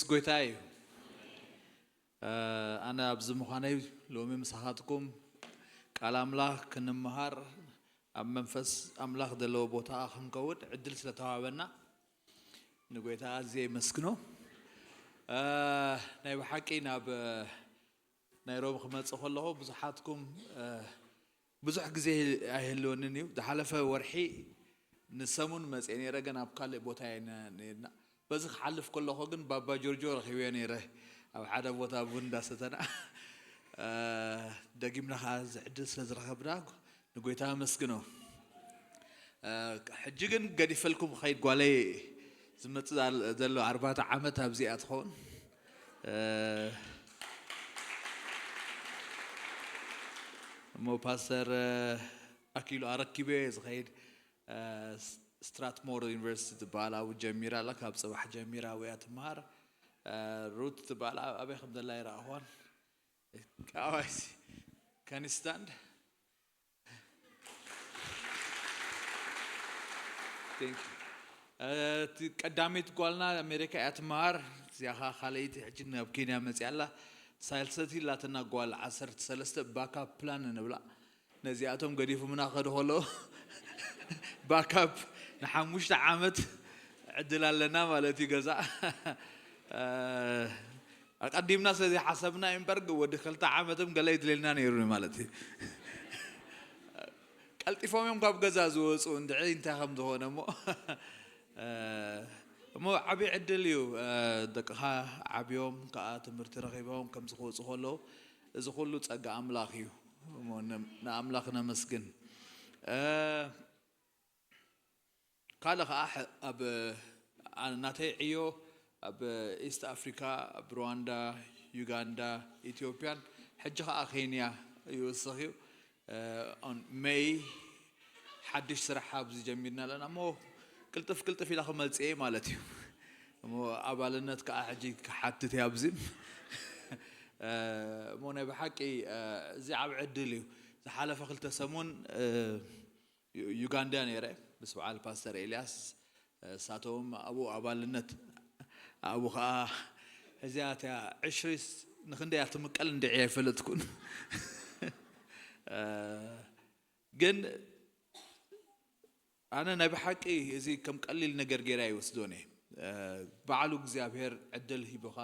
ጎይታ እዩ። ኣነ ኣብዚ ምዃነይ ሎሚ ምሳኻትኩም ቃል ኣምላኽ ክንመሃር ኣብ መንፈስ ኣምላኽ ዘለዎ ቦታ ክንከውን ዕድል ስለተዋህበና ንጎይታ ኣዝየ የመስግኖ። ናይ ብሓቂ ናብ ናይሮቢ ክመጽእ ከለኹ ብዙሓትኩም ብዙሕ ግዜ ኣይህልወንን እዩ። ዝሓለፈ ወርሒ ንሰሙን መፅእ ነይረ፣ ግን ኣብ ካልእ ቦታ እየ ነይርና። በዚ ክሓልፍ ከለኹ ግን ባባ ጆርጆ ረኺበዮ ነይረ፣ ኣብ ሓደ ቦታ ቡን እንዳሰተና። ደጊምና ከዓ እዚ ዕድል ስለ ዝረኸብና ንጎይታ ኣመስግኖ። ሕጂ ግን ገዲፈልኩም ኸይድ ጓለይ ዝመፅእ ዘሎ ኣርባዕተ ዓመት ኣብዚኣ ትኸውን። እሞ ፓስተር ኣኪሉ ኣረኪበ ዝኸይድ። ስትራትሞር ዩኒቨርሲቲ ዝበሃል ኣብኡ ጀሚራ ኣላ። ካብ ፅባሕ ጀሚራ ኣብያ ትምሃር። ሩት ዝበሃል ኣበይ ከም ዘላ ይረኣኽዋን። ኣዋይሲ ከኒስታንድ ቀዳመይቲ ጓልና ኣሜሪካ እያ ትመሃር። እዚኣ ኸዓ ካልኣይቲ ሕጂ ናብ ኬንያ መፅያ ኣላ። ሳልሰይቲ ላትና ጓል ዓሰርተ ሰለስተ ባካፕ ፕላን ንብላ። ነዚኣቶም ገዲፉምና ክኸዱ ከለዉ ባካፕ ንሓሙሽተ ዓመት ዕድል ኣለና ማለት እዩ። ገዛ ኣቀዲምና ስለ ዘይሓሰብና እምበር ወዲ ክልተ ዓመትም ገለ ይድልየልና ነይሩ ማለት እዩ። ቀልጢፎም እዮም ካብ ገዛ ዝወፁ። እንድዒ እንታይ ከም ዝኾነ እሞ እሞ ዓብዪ ዕድል እዩ። ደቅኻ ዓብዮም ከዓ ትምህርቲ ረኺቦም ከምዚ ክወፁ ከለዉ እዚ ኩሉ ፀጋ ኣምላኽ እዩ። እሞ ንኣምላኽ ነመስግን። ካልእ ከዓ ኣብ ናተይ ዕዮ ኣብ ኢስት ኣፍሪካ፣ ኣብ ሩዋንዳ፣ ዩጋንዳ፣ ኢትዮጵያን ሕጂ ከዓ ኬንያ ይውስኽ እዩ። ኦን ሜይ ሓድሽ ስራሕ ኣብዚ ጀሚርና ኣለና እሞ ቅልጥፍ ቅልጥፍ ኢላ ክመፅእ እየ ማለት እዩ። እሞ ኣባልነት ከዓ ሕጂ ክሓትት እየ ኣብዚ። እሞ ናይ ብሓቂ እዚ ዓብ ዕድል እዩ። ዝሓለፈ ክልተ ሰሙን ዩጋንዳ ነይረ ምስ በዓል ፓስተር ኤልያስ። እሳቶም ኣብኡ ኣባልነት ኣብኡ ከዓ እዚኣ እቲያ ዕሽሪስ ንክንደይ እያ ትምቀል እንድዒ ኣይፈለጥኩን። ግን ኣነ ናይ ብሓቂ እዚ ከም ቀሊል ነገር ገይረ ኣይወስዶን እየ። ባዕሉ እግዚኣብሔር ዕድል ሂቡኻ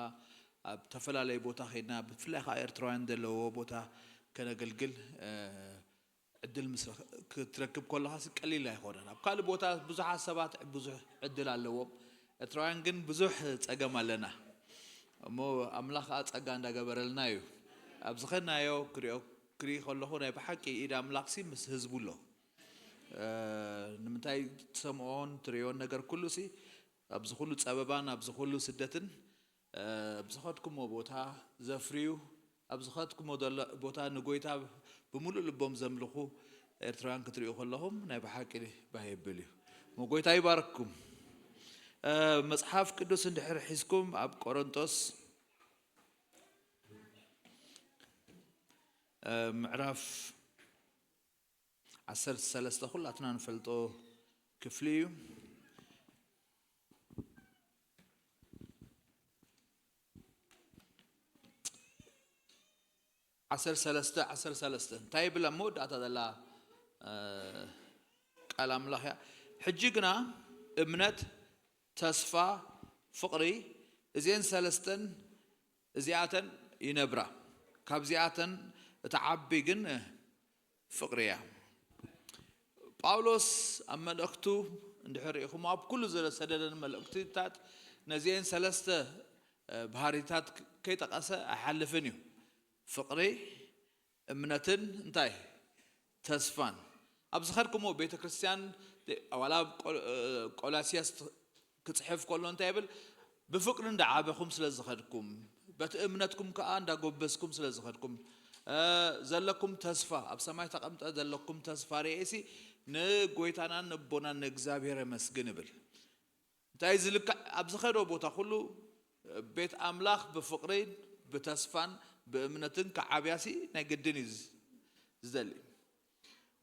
ኣብ ተፈላለየ ቦታ ከይድና ብፍላይ ከዓ ኤርትራውያን ዘለዎ ቦታ ከነገልግል ዕድል ምስ ክትረክብ ከለኻሲ ቀሊል ኣይኮነን። ኣብ ካልእ ቦታ ብዙሓት ሰባት ብዙሕ ዕድል ኣለዎም። ኤርትራውያን ግን ብዙሕ ጸገም ኣለና። እሞ ኣምላኽ ከኣ ጸጋ እንዳገበረልና እዩ። ኣብ ዝኸድናዮ ክሪኦ ክርኢ ከለኹ ናይ ብሓቂ ኢድ ኣምላኽሲ ምስ ህዝቡ ኣሎ። ንምንታይ ትሰምዖን ትርእዮን ነገር ኩሉሲ ኣብዚ ኩሉ ጸበባን ኣብዚ ኩሉ ስደትን ኣብ ዝኸድኩሞ ቦታ ዘፍርዩ፣ ኣብ ዝኸድኩሞ ዘሎ ቦታ ንጎይታ ብምሉእ ልቦም ዘምልኹ ኤርትራውያን ክትሪኡ ከለኹም ናይ ብሓቂ ባህ የብል እዩ። እሞ ጎይታ ይባርክኩም። መጽሓፍ ቅዱስ እንድሕር ሒዝኩም ኣብ ቆሮንጦስ ምዕራፍ ዓሰርተ ሰለስተ ኩላትና ንፈልጦ ክፍሊ እዩ። ዓሰርተ ሰለስተ ዓሰርተ ሰለስተ እንታይ ይብል? ኣብ መወዳእታ ዘላ ቃል ኣምላኽ እያ። ሕጂ ግና እምነት፣ ተስፋ፣ ፍቕሪ፣ እዚአን ሰለስተን እዚኣተን ይነብራ። ካብዚኣተን እታ ዓቢ ግን ፍቕሪ እያ። ጳውሎስ ኣብ መልእክቱ እንድሕር ርኢኹም ኣብ ኩሉ ዝሰደደን መልእክትታት ነዚአን ሰለስተ ባህሪታት ከይጠቐሰ ኣይሓልፍን እዩ። ፍቕሪ፣ እምነትን እንታይ ተስፋን። ኣብ ዝኸድኩሞ ቤተ ክርስቲያን ዋላ ቆላሲያስ ክጽሕፍ ከሎ እንታይ ይብል? ብፍቅሪ እንዳዓበኹም ስለ ዝኸድኩም በቲ እምነትኩም ከኣ እንዳጎበዝኩም ስለ ዝኸድኩም ዘለኩም ተስፋ ኣብ ሰማይ ተቐምጠ ዘለኩም ተስፋ ርእሲ ንጎይታናን ነቦናን ንእግዚኣብሔር የመስግን ይብል። እንታይ ዝልክዕ ኣብ ዝኸዶ ቦታ ኩሉ ቤት ኣምላኽ ብፍቅሪን ብተስፋን ብእምነትን ክዓብያሲ ናይ ግድን እዩ ዝደሊ።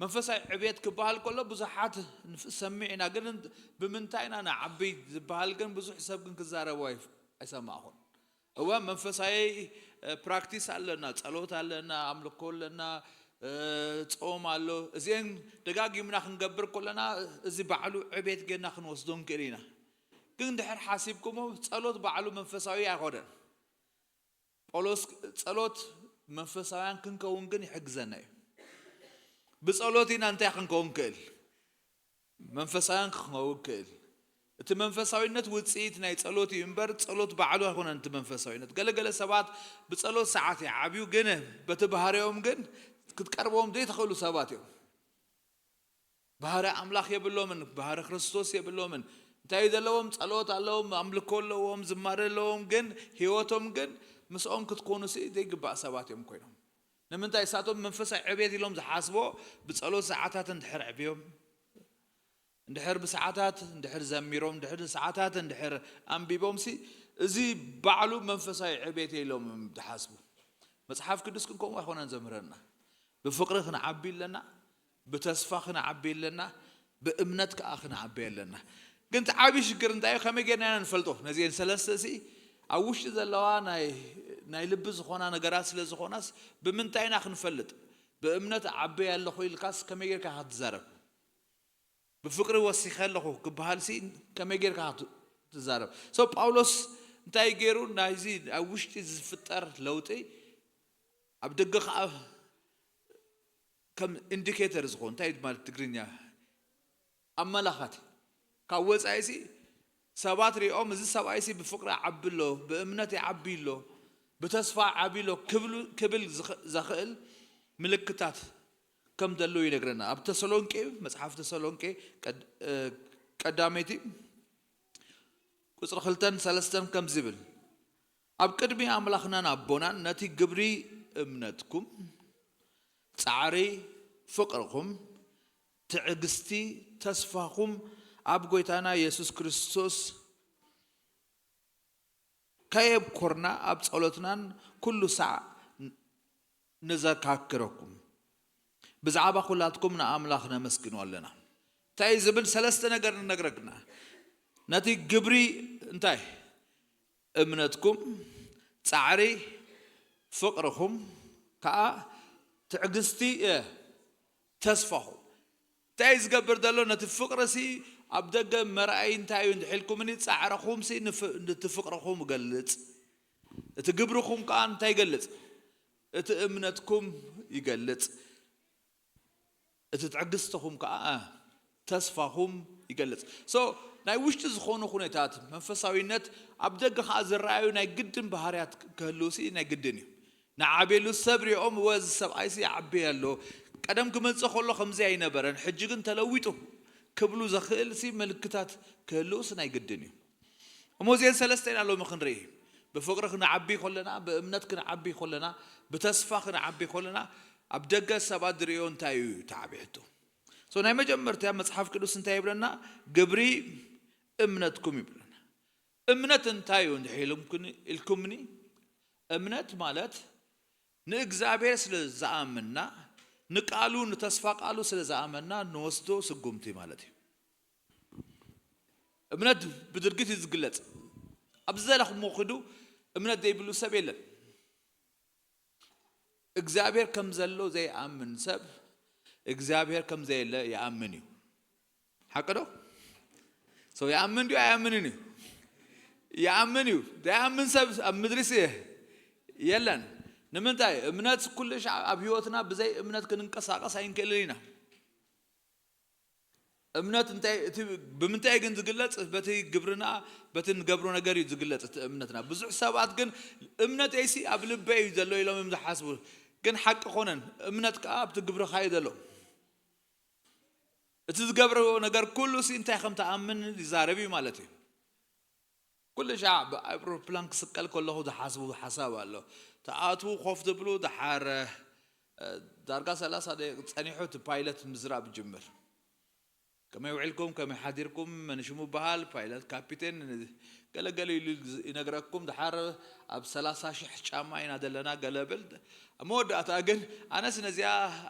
መንፈሳዊ ዕብየት ክበሃል ከሎ ብዙሓት ንሰምዕ ኢና፣ ግን ብምንታይ ኢና ንዓቢ ዝበሃል ግን ብዙሕ ሰብ ግን ክዛረቡ ኣይ- ኣይሰማዕኹን። እወ መንፈሳዊ እ፣ ፕራክቲስ ኣለና፣ ጸሎት ኣለና፣ ኣምልኮ ኣለና፣ እ፣ ጾም ኣሎ። እዚአን ደጋጊምና ክንገብር ከለና እዚ ባዕሉ ዕቤት ጌና ክንወስዶ ንክእል ኢና። ግን ድሕር ሓሲብኩሞ ጸሎት ባዕሉ መንፈሳዊ ኣይኮነን። ጳውሎስ ጸሎት መንፈሳውያን ክንከውን ግን ይሕግዘና እዩ። ብጸሎት ኢና እንታይ ክንከውን ክእል? መንፈሳውያን ክንከውን ክእል። እቲ መንፈሳዊነት ውጽኢት ናይ ጸሎት እዩ እምበር ጸሎት ባዕሉ ኣይኮነን። እቲ መንፈሳዊነት ገለገለ ሰባት ብጸሎት ሰዓት ይዓብዩ፣ ግን በቲ ባህሪኦም ግን ክትቀርቦም ዘይትኽእሉ ሰባት እዮም። ባህሪ ኣምላኽ የብሎምን፣ ባህሪ ክርስቶስ የብሎምን። እንታይ እዩ ዘለዎም? ጸሎት ኣለዎም፣ ኣምልኮ ኣለዎም፣ ዝማሬ ኣለዎም፣ ግን ህይወቶም ግን ምስኦም ክትኮኑ ሲ ዘይግባእ ሰባት እዮም ኮይኖም። ንምንታይ? እሳቶም መንፈሳዊ ዕቤት ኢሎም ዝሓስቦ ብጸሎት ሰዓታት እንድሕር ዕብዮም፣ እንድሕር ብሰዓታት እንድሕር ዘሚሮም፣ እንድሕር ሰዓታት እንድሕር ኣንቢቦም ሲ እዚ ባዕሉ መንፈሳዊ ዕቤት ኢሎም ዝሓስቡ። መጽሓፍ ቅዱስ ግን ከምኡ ኣይኮነን ዘምህረና። ብፍቕሪ ክንዓቢ ኣለና፣ ብተስፋ ክንዓቢ ኣለና፣ ብእምነት ከኣ ክንዓቢ ኣለና። ግን እቲ ዓቢ ሽግር እንታይ እዩ? ከመይ ጌርና ኢና ንፈልጦ? ነዚአን ሰለስተ ሲ ኣብ ውሽጢ ዘለዋ ናይ፣ ናይ ልቢ ዝኾና ነገራት ስለ ዝኾናስ ብምንታይ ኢና ክንፈልጥ? ብእምነት ዓቢ ኣለኹ ኢልካስ ከመይ ጌርካ ክትዛረብ? ብፍቕሪ ወሲኸ ኣለኹ ክበሃል ሲ ከመይ ጌርካ ክት-፣ ትዛረብ? So ጳውሎስ እንታይ ገይሩ? ናይዚ ኣብ ውሽጢ ዝፍጠር ለውጢ ኣብ ደገ ከኣ ከም ኢንዲኬተር ዝኾን፣ እንታይ ማለት ትግርኛ? ኣመላኻቲ። ካብ ወጻኢ ሲ ሰባት ሪኦም፣ "እዚ ሰብኣይ ሲ ብፍቕሪ ይዓቢ ኣሎ፣ ብእምነት ይዓቢ ኣሎ፣ ብተስፋ ይዓቢ ኣሎ" ክብሉ፣ ክብል ዝኽ-፣ ዘኽእል ምልክታት ከም ዘለዉ ይነግረና። ኣብ ተሰሎንቄ፣ መጽሓፍ ተሰሎንቄ ቀድ-፣ እ፣ ቀዳመይቲ ቁጽሪ ክልተን ሰለስተን ከምዚ ይብል፣ "ኣብ ቅድሚ ኣምላኽናን ኣቦናን ነቲ ግብሪ እምነትኩም፣ ጻዕሪ ፍቕርኹም፣ ትዕግስቲ ተስፋኹም ኣብ ጐይታና የሱስ ክርስቶስ ከየብኮርና ኣብ ጸሎትናን ኩሉ ሳዕ ነዘካክረኩም፣ ብዛዕባ ኩላትኩም ንኣምላኽ ነመስግኖ ኣለና።" እንታይ ዝብል ሰለስተ ነገር ንነግረግና። ነቲ ግብሪ እንታይ? እምነትኩም፣ ጻዕሪ ፍቕርኹም፣ ከኣ ትዕግስቲ፣ እ፣ ተስፋኹም። እንታይ እዩ ዝገብር ዘሎ? ነቲ ፍቕሪ ሲ ኣብ ደገ መርኣይ እንታይ እዩ እንድሒልኩምኒ፣ ጻዕርኹም ሲ ንፍ-፣ ነቲ ፍቕርኹም ይገልጽ። እቲ ግብርኹም ከኣ እንታይ ይገልጽ? እቲ እምነትኩም ይገልጽ። እቲ ትዕግስትኹም ከኣ ተስፋኹም ይገልጽ። So ናይ ውሽጢ ዝኾኑ ኩነታት መንፈሳዊነት ኣብ ደገ ከኣ ዝረኣዩ ናይ ግድን ባህርያት ክህልው ሲ ናይ ግድን እዩ። ንዓቤሉ ሰብ ሪኦም፣ "እወ፣ እዚ ሰብኣይ ሲ ይዓቢ ኣሎ፣ ቀደም ክመጽእ ከሎ ከምዚ ኣይነበረን፣ ሕጂ ግን ተለዊጡ" ክብሉ ዘኽእል ሲ ምልክታት ክህልውስ ናይ ግድን እዩ። እሞ እዚአን ሰለስተ ኢና ሎሚ ክንርኢ። ብፍቕሪ ክንዓቢ ከለና፣ ብእምነት ክንዓቢ ከለና፣ ብተስፋ ክንዓቢ ከለና፣ ኣብ ደገ ሰባት ዝርእዮ እንታይ እዩ እቲ ዓቢ ሕቶ? So ናይ መጀመርታ መጽሓፍ ቅዱስ እንታይ ይብለና? ግብሪ እምነትኩም ይብለና። እምነት እንታይ እዩ እንድሕር ኢልኩምኒ-፣ ኢልኩምኒ፣ እምነት ማለት ንእግዚኣብሔር ስለ ዝኣምንና፣ ንቃሉ፣ ንተስፋ ቃሉ ስለ ዝኣመንና ንወስዶ ስጉምቲ ማለት እዩ። እምነት ብድርጊት እዩ ዝግለጽ። ኣብ ዝደለኹሞ ኪዱ እምነት ዘይብሉ ሰብ የለን። እግዚኣብሔር ከም ዘሎ ዘይኣምን ሰብ እግዚኣብሔር ከም ዘየለ ይኣምን እዩ። ሓቂ ዶ? So ይኣምን ድዩ ኣይኣምንን እዩ? ይኣምን እዩ። ዘይኣምን ሰብ ኣብ ምድሪስ የለን። ንምንታይ? እምነት ኩሉ ሻዕ ኣብ ህይወትና ብዘይ እምነት ክንንቀሳቐስ ኣይንክእልን ኢና። እምነት እንታይ፣ እቲ ብምንታይ ግን ዝግለጽ? በቲ ግብርና፣ በቲ ንገብሮ ነገር እዩ ዝግለጽ እቲ እምነትና። ብዙሕ ሰባት ግን እምነተይሲ ኣብ ልበይ እዩ ዘሎ ኢሎም እዮም ዝሓስቡ። ግን ሓቂ ኮነን። እምነት ከኣ ኣብቲ ግብርኻ እዩ ዘሎ። እቲ ዝገብሮ ነገር ኩሉ ሲ እንታይ ከም ትኣምን ይዛረብ እዩ ማለት እዩ። ኩሉ ሻዕ ብኣውሮፕላን ክስቀል ከለኹ ዝሓስቡ ሓሳብ ኣሎ። ተኣትዉ ኮፍ ትብሉ፣ ደሓር፣ እ፣ ዳርጋ ሰላሳ ደቂቕ ጸኒሑ እቲ ፓይለት ምዝራብ ይጅምር። "ከመይ ውዒልኩም? ከመይ ሓዲርኩም? መን ሽሙ ይበሃል? ፓይለት፣ ካፒቴን፣ ገለገለ" ኢሉ ይነግረኩም። ደሓር ኣብ ሰላሳ ሽሕ ጫማ ኢና ዘለና ገለ ብል። ኣብ መወዳእታ ግን ኣነስ ነዚኣ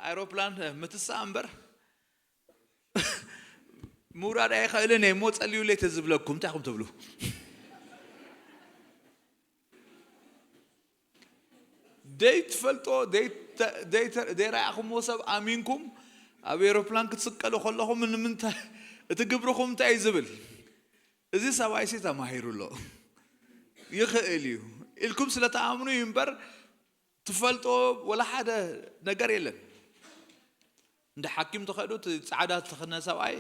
ኣይሮፕላን ምትሳእ እምበር ምውራድ ኣይኽእልን እየ እሞ ጸልዩለይ ተዝብለኩም እንታይ ኢኹም ትብሉ? ደይትፈልጦ ደይተ- ደይተ- ደይረኣኹምዎ ሰብ ኣሚንኩም ኣብ ኤሮፕላን ክትስቀሉ ከለኹም ንምንታይ እቲ ግብርኹም እንታይ እዩ ዝብል? እዚ ሰብኣይሲ ተማሂሩ ኣሎ ይኽእል እዩ ኢልኩም ስለ ተኣምኑ እዩ እምበር ትፈልጦ ወላ ሓደ ነገር የለን። እንደ ሓኪም ተኸዱ እቲ ጻዕዳ ዝተኸነ ሰብኣይ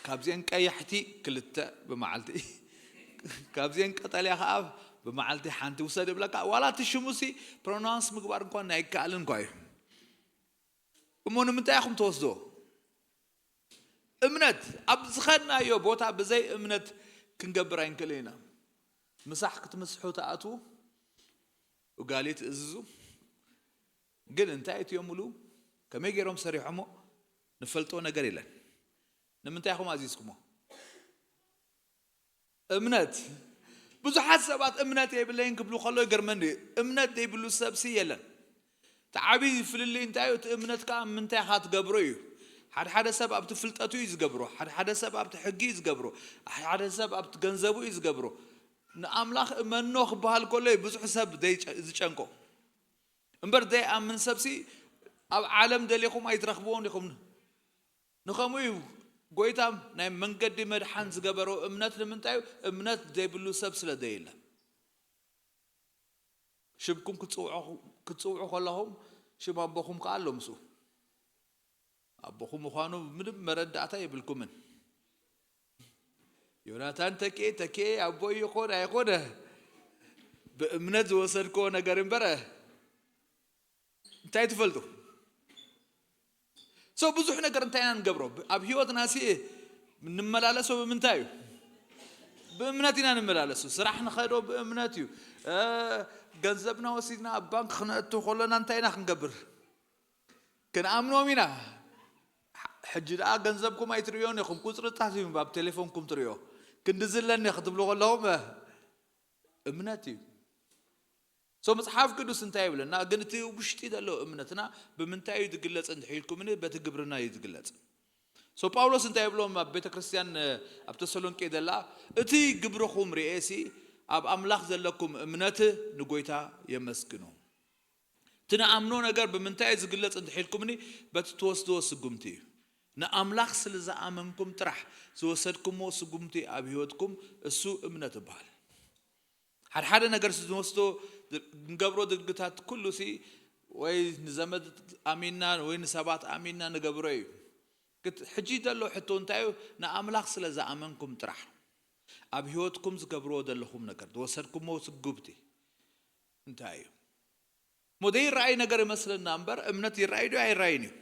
ካብዚአን ቀያሕቲ ክልተ ብመዓልቲ ካብዚአን ቀጠልያ ከዓ ብመዓልቲ ሓንቲ ውሰድ ይብለካ። ዋላ እቲ ሽሙሲ ፕሮናንስ ምግባር እንኳን ኣይከኣልን እንኳ እዩ። እሞ ንምንታይ ኢኹም ትወስዶ? እምነት ኣብ ዝኸድናዮ ቦታ ብዘይ እምነት ክንገብር ኣይንክእልን ኢና። ምሳሕ ክትምስሑ ትኣትዉ፣ ኡጋሊ ትእዝዙ። ግን እንታይ እትዮምሉ? ከመይ ገይሮም ሰሪሖሞ? ንፈልጦ ነገር የለን። ንምንታይ ኢኹም ኣዚዝኩሞ? እምነት። ብዙሓት ሰባት እምነት የብለይን ክብሉ ከሎ ይገርመኒ እዩ። እምነት ዘይብሉ ሰብሲ የለን። እቲ ዓብዪ ፍልልይ እንታይ እዩ? እቲ እምነት ከዓ ምንታይ ኢኻ ትገብሮ እዩ። ሓደ ሓደ ሰብ ኣብቲ ፍልጠቱ እዩ ዝገብሮ፣ ሓደ ሓደ ሰብ ኣብቲ ሕጊ እዩ ዝገብሮ፣ ሓደ ሓደ ሰብ ኣብቲ ገንዘቡ እዩ ዝገብሮ። ንኣምላኽ እመኖ ክበሃል ከሎ እዩ ብዙሕ ሰብ ዘይጨ- ዝጨንቆ። እምበር ዘይኣምን ሰብሲ ኣብ ዓለም ደሊኹም ኣይትረኽብዎን ኢኹም። ንኸምኡ እዩ ጎይታ ናይ መንገዲ መድሓን ዝገበሮ እምነት። ንምንታይ እዩ? እምነት ዘይብሉ ሰብ ስለ ዘየለ። ሽምኩም ክትጽውዑ ክትጽውዑ ከለኹም ሽም ኣቦኹም ከኣ ኣሎ ምስኡ። ኣቦኹም ምዃኑ ምንም መረዳእታ የብልኩምን። ዮናታን ተኬ ተኬ ኣቦይ ይኾን ኣይኾነ ብእምነት ዝወሰድክዎ ነገር እምበረ እንታይ ትፈልጡ? So ብዙሕ ነገር እንታይ ኢና ንገብሮ ኣብ ህይወትና ሲ እንመላለሶ ብምንታይ እዩ? ብእምነት ኢና ንመላለሶ። ስራሕ ንኸዶ ብእምነት እዩ። ገንዘብና ወሲድና ኣብ ባንክ ክነእቱ ከለና እንታይ ኢና ክንገብር? ክንኣምኖም ኢና። ሕጂ ደኣ ገንዘብኩም ኣይትርእዮን ኢኹም፣ ቁፅርታት እዩ ኣብ ቴሌፎንኩም ትርእዮ። ክንዲ ዝለኒ ክትብሉ ከለኹም እምነት እዩ። So መጽሓፍ ቅዱስ እንታይ ይብለና? ግን እቲ ውሽጢ ዘሎ እምነትና ብምንታይ እዩ ዝግለጽ እንድሕር ኢልኩምኒ፣ በቲ ግብርና እዩ ዝግለጽ። So ጳውሎስ እንታይ ይብሎም ኣብ ቤተ ክርስቲያን ኣብ ተሰሎንቄ ዘላ? እቲ ግብርኹም ርእየሲ ኣብ ኣምላኽ ዘለኩም እምነት ንጎይታ የመስግኑ። እቲ ንኣምኖ ነገር ብምንታይ እዩ ዝግለጽ እንድሕር ኢልኩምኒ፣ በቲ ትወስድዎ ስጉምቲ እዩ። ንኣምላኽ ስለ ዝኣመንኩም ጥራሕ ዝወሰድኩምዎ ስጉምቲ ኣብ ህይወትኩም እሱ እምነት ይበሃል። ሓደ ሓደ ነገር ንወስዶ ንገብሮ ድርግታት ኩሉ ሲ ወይ ንዘመድ ኣሚንና ወይ ንሰባት ኣሚንና ንገብሮ እዩ። ግት- ሕጂ ዘሎ ሕቶ እንታይ እዩ? ንኣምላኽ ስለ ዝኣመንኩም ጥራሕ ኣብ ህይወትኩም ዝገብርዎ ዘለኹም ነገር ዝወሰድኩምዎ ስጉምቲ እንታይ እዩ? ሞ ዘይረኣይ ነገር ይመስለና እምበር እምነት ይረኣይ ዶ ኣይረኣይን እዩ?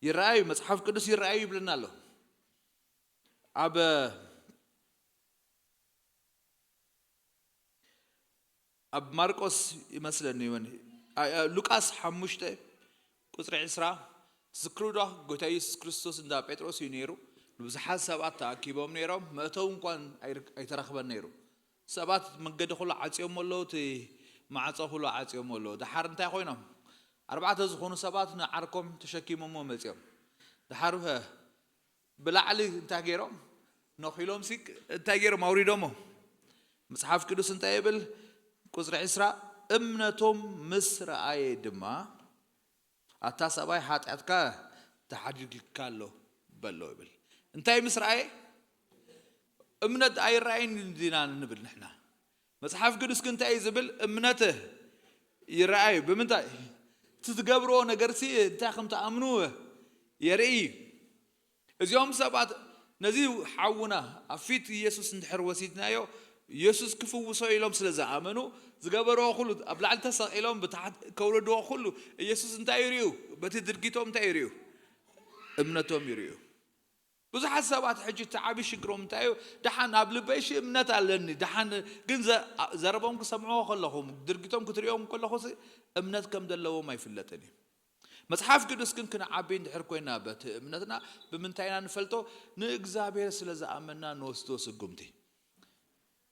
ይረኣዩ። መጽሓፍ ቅዱስ ይረኣዩ ይብለና ኣሎ። ኣብ ኣብ ማርቆስ ይመስለኒ ይሆን ሉቃስ ሓሙሽተ ቁፅሪ ዕስራ ዝክሩ ዶ? ጎይታ ኢየሱስ ክርስቶስ እንዳ ጴጥሮስ እዩ ነይሩ። ንብዙሓት ሰባት ተኣኪቦም ነይሮም። መእተው እንኳን ኣይተረኽበን ነይሩ። ሰባት መንገዲ ኩሉ ዓፅዮም ኣለዉ። እቲ ማዕፆ ኩሉ ዓፅዮም ኣለዉ። ድሓር እንታይ ኮይኖም? ኣርባዕተ ዝኾኑ ሰባት ንዓርኮም ተሸኪሞሞ መፅዮም። ድሓር ብላዕሊ እንታይ ገይሮም? ነኺሎም ሲ እንታይ ገይሮም? ኣውሪዶሞ። መፅሓፍ ቅዱስ እንታይ ይብል? ቁፅሪ ዕስራ እምነቶም ምስ ረኣየ ድማ ኣታ ሰብኣይ ሓጢኣትካ ተሓዲግካ ኣሎ በሎ ይብል። እንታይ ምስ ረኣየ? እምነት ኣይረኣይን ዲና ንብል ንሕና። መጽሓፍ ቅዱስ ግን እንታይ እዩ ዝብል? እምነት ይረኣዩ። ብምንታይ? እቲ ዝገብርዎ ነገርሲ እንታይ ከም ትኣምኑ የርኢ እዩ። እዚኦም ሰባት ነዚ ሓውና ኣብ ፊት ኢየሱስ እንድሕር ወሲድናዮ ኢየሱስ ክፍውሶ ኢሎም ስለ ዝኣመኑ ዝገበርዎ ኩሉ ኣብ ላዕሊ ተሰቒሎም ብታሕት ከውረድዎ ኩሉ ኢየሱስ እንታይ ይርእዩ? በቲ ድርጊቶም እንታይ ይርእዩ? እምነቶም ይርእዩ። ብዙሓት ሰባት ሕጂ እቲ ዓብዪ ሽግሮም እንታይ እዩ? ደሓን ኣብ ልበይ ሺ እምነት ኣለኒ ደሓን ግን ዘረቦም ክሰምዕዎ ከለኹ ድርጊቶም ክትሪኦም ከለኹ እምነት ከም ዘለዎም ኣይፍለጥን እዩ። መጽሓፍ ቅዱስ ግን ክንዓቢ እንድሕር ኮይና በቲ እምነትና ብምንታይ ኢና ንፈልጦ? ንእግዚኣብሔር ስለ ዝኣመንና ንወስዶ ስጉምቲ።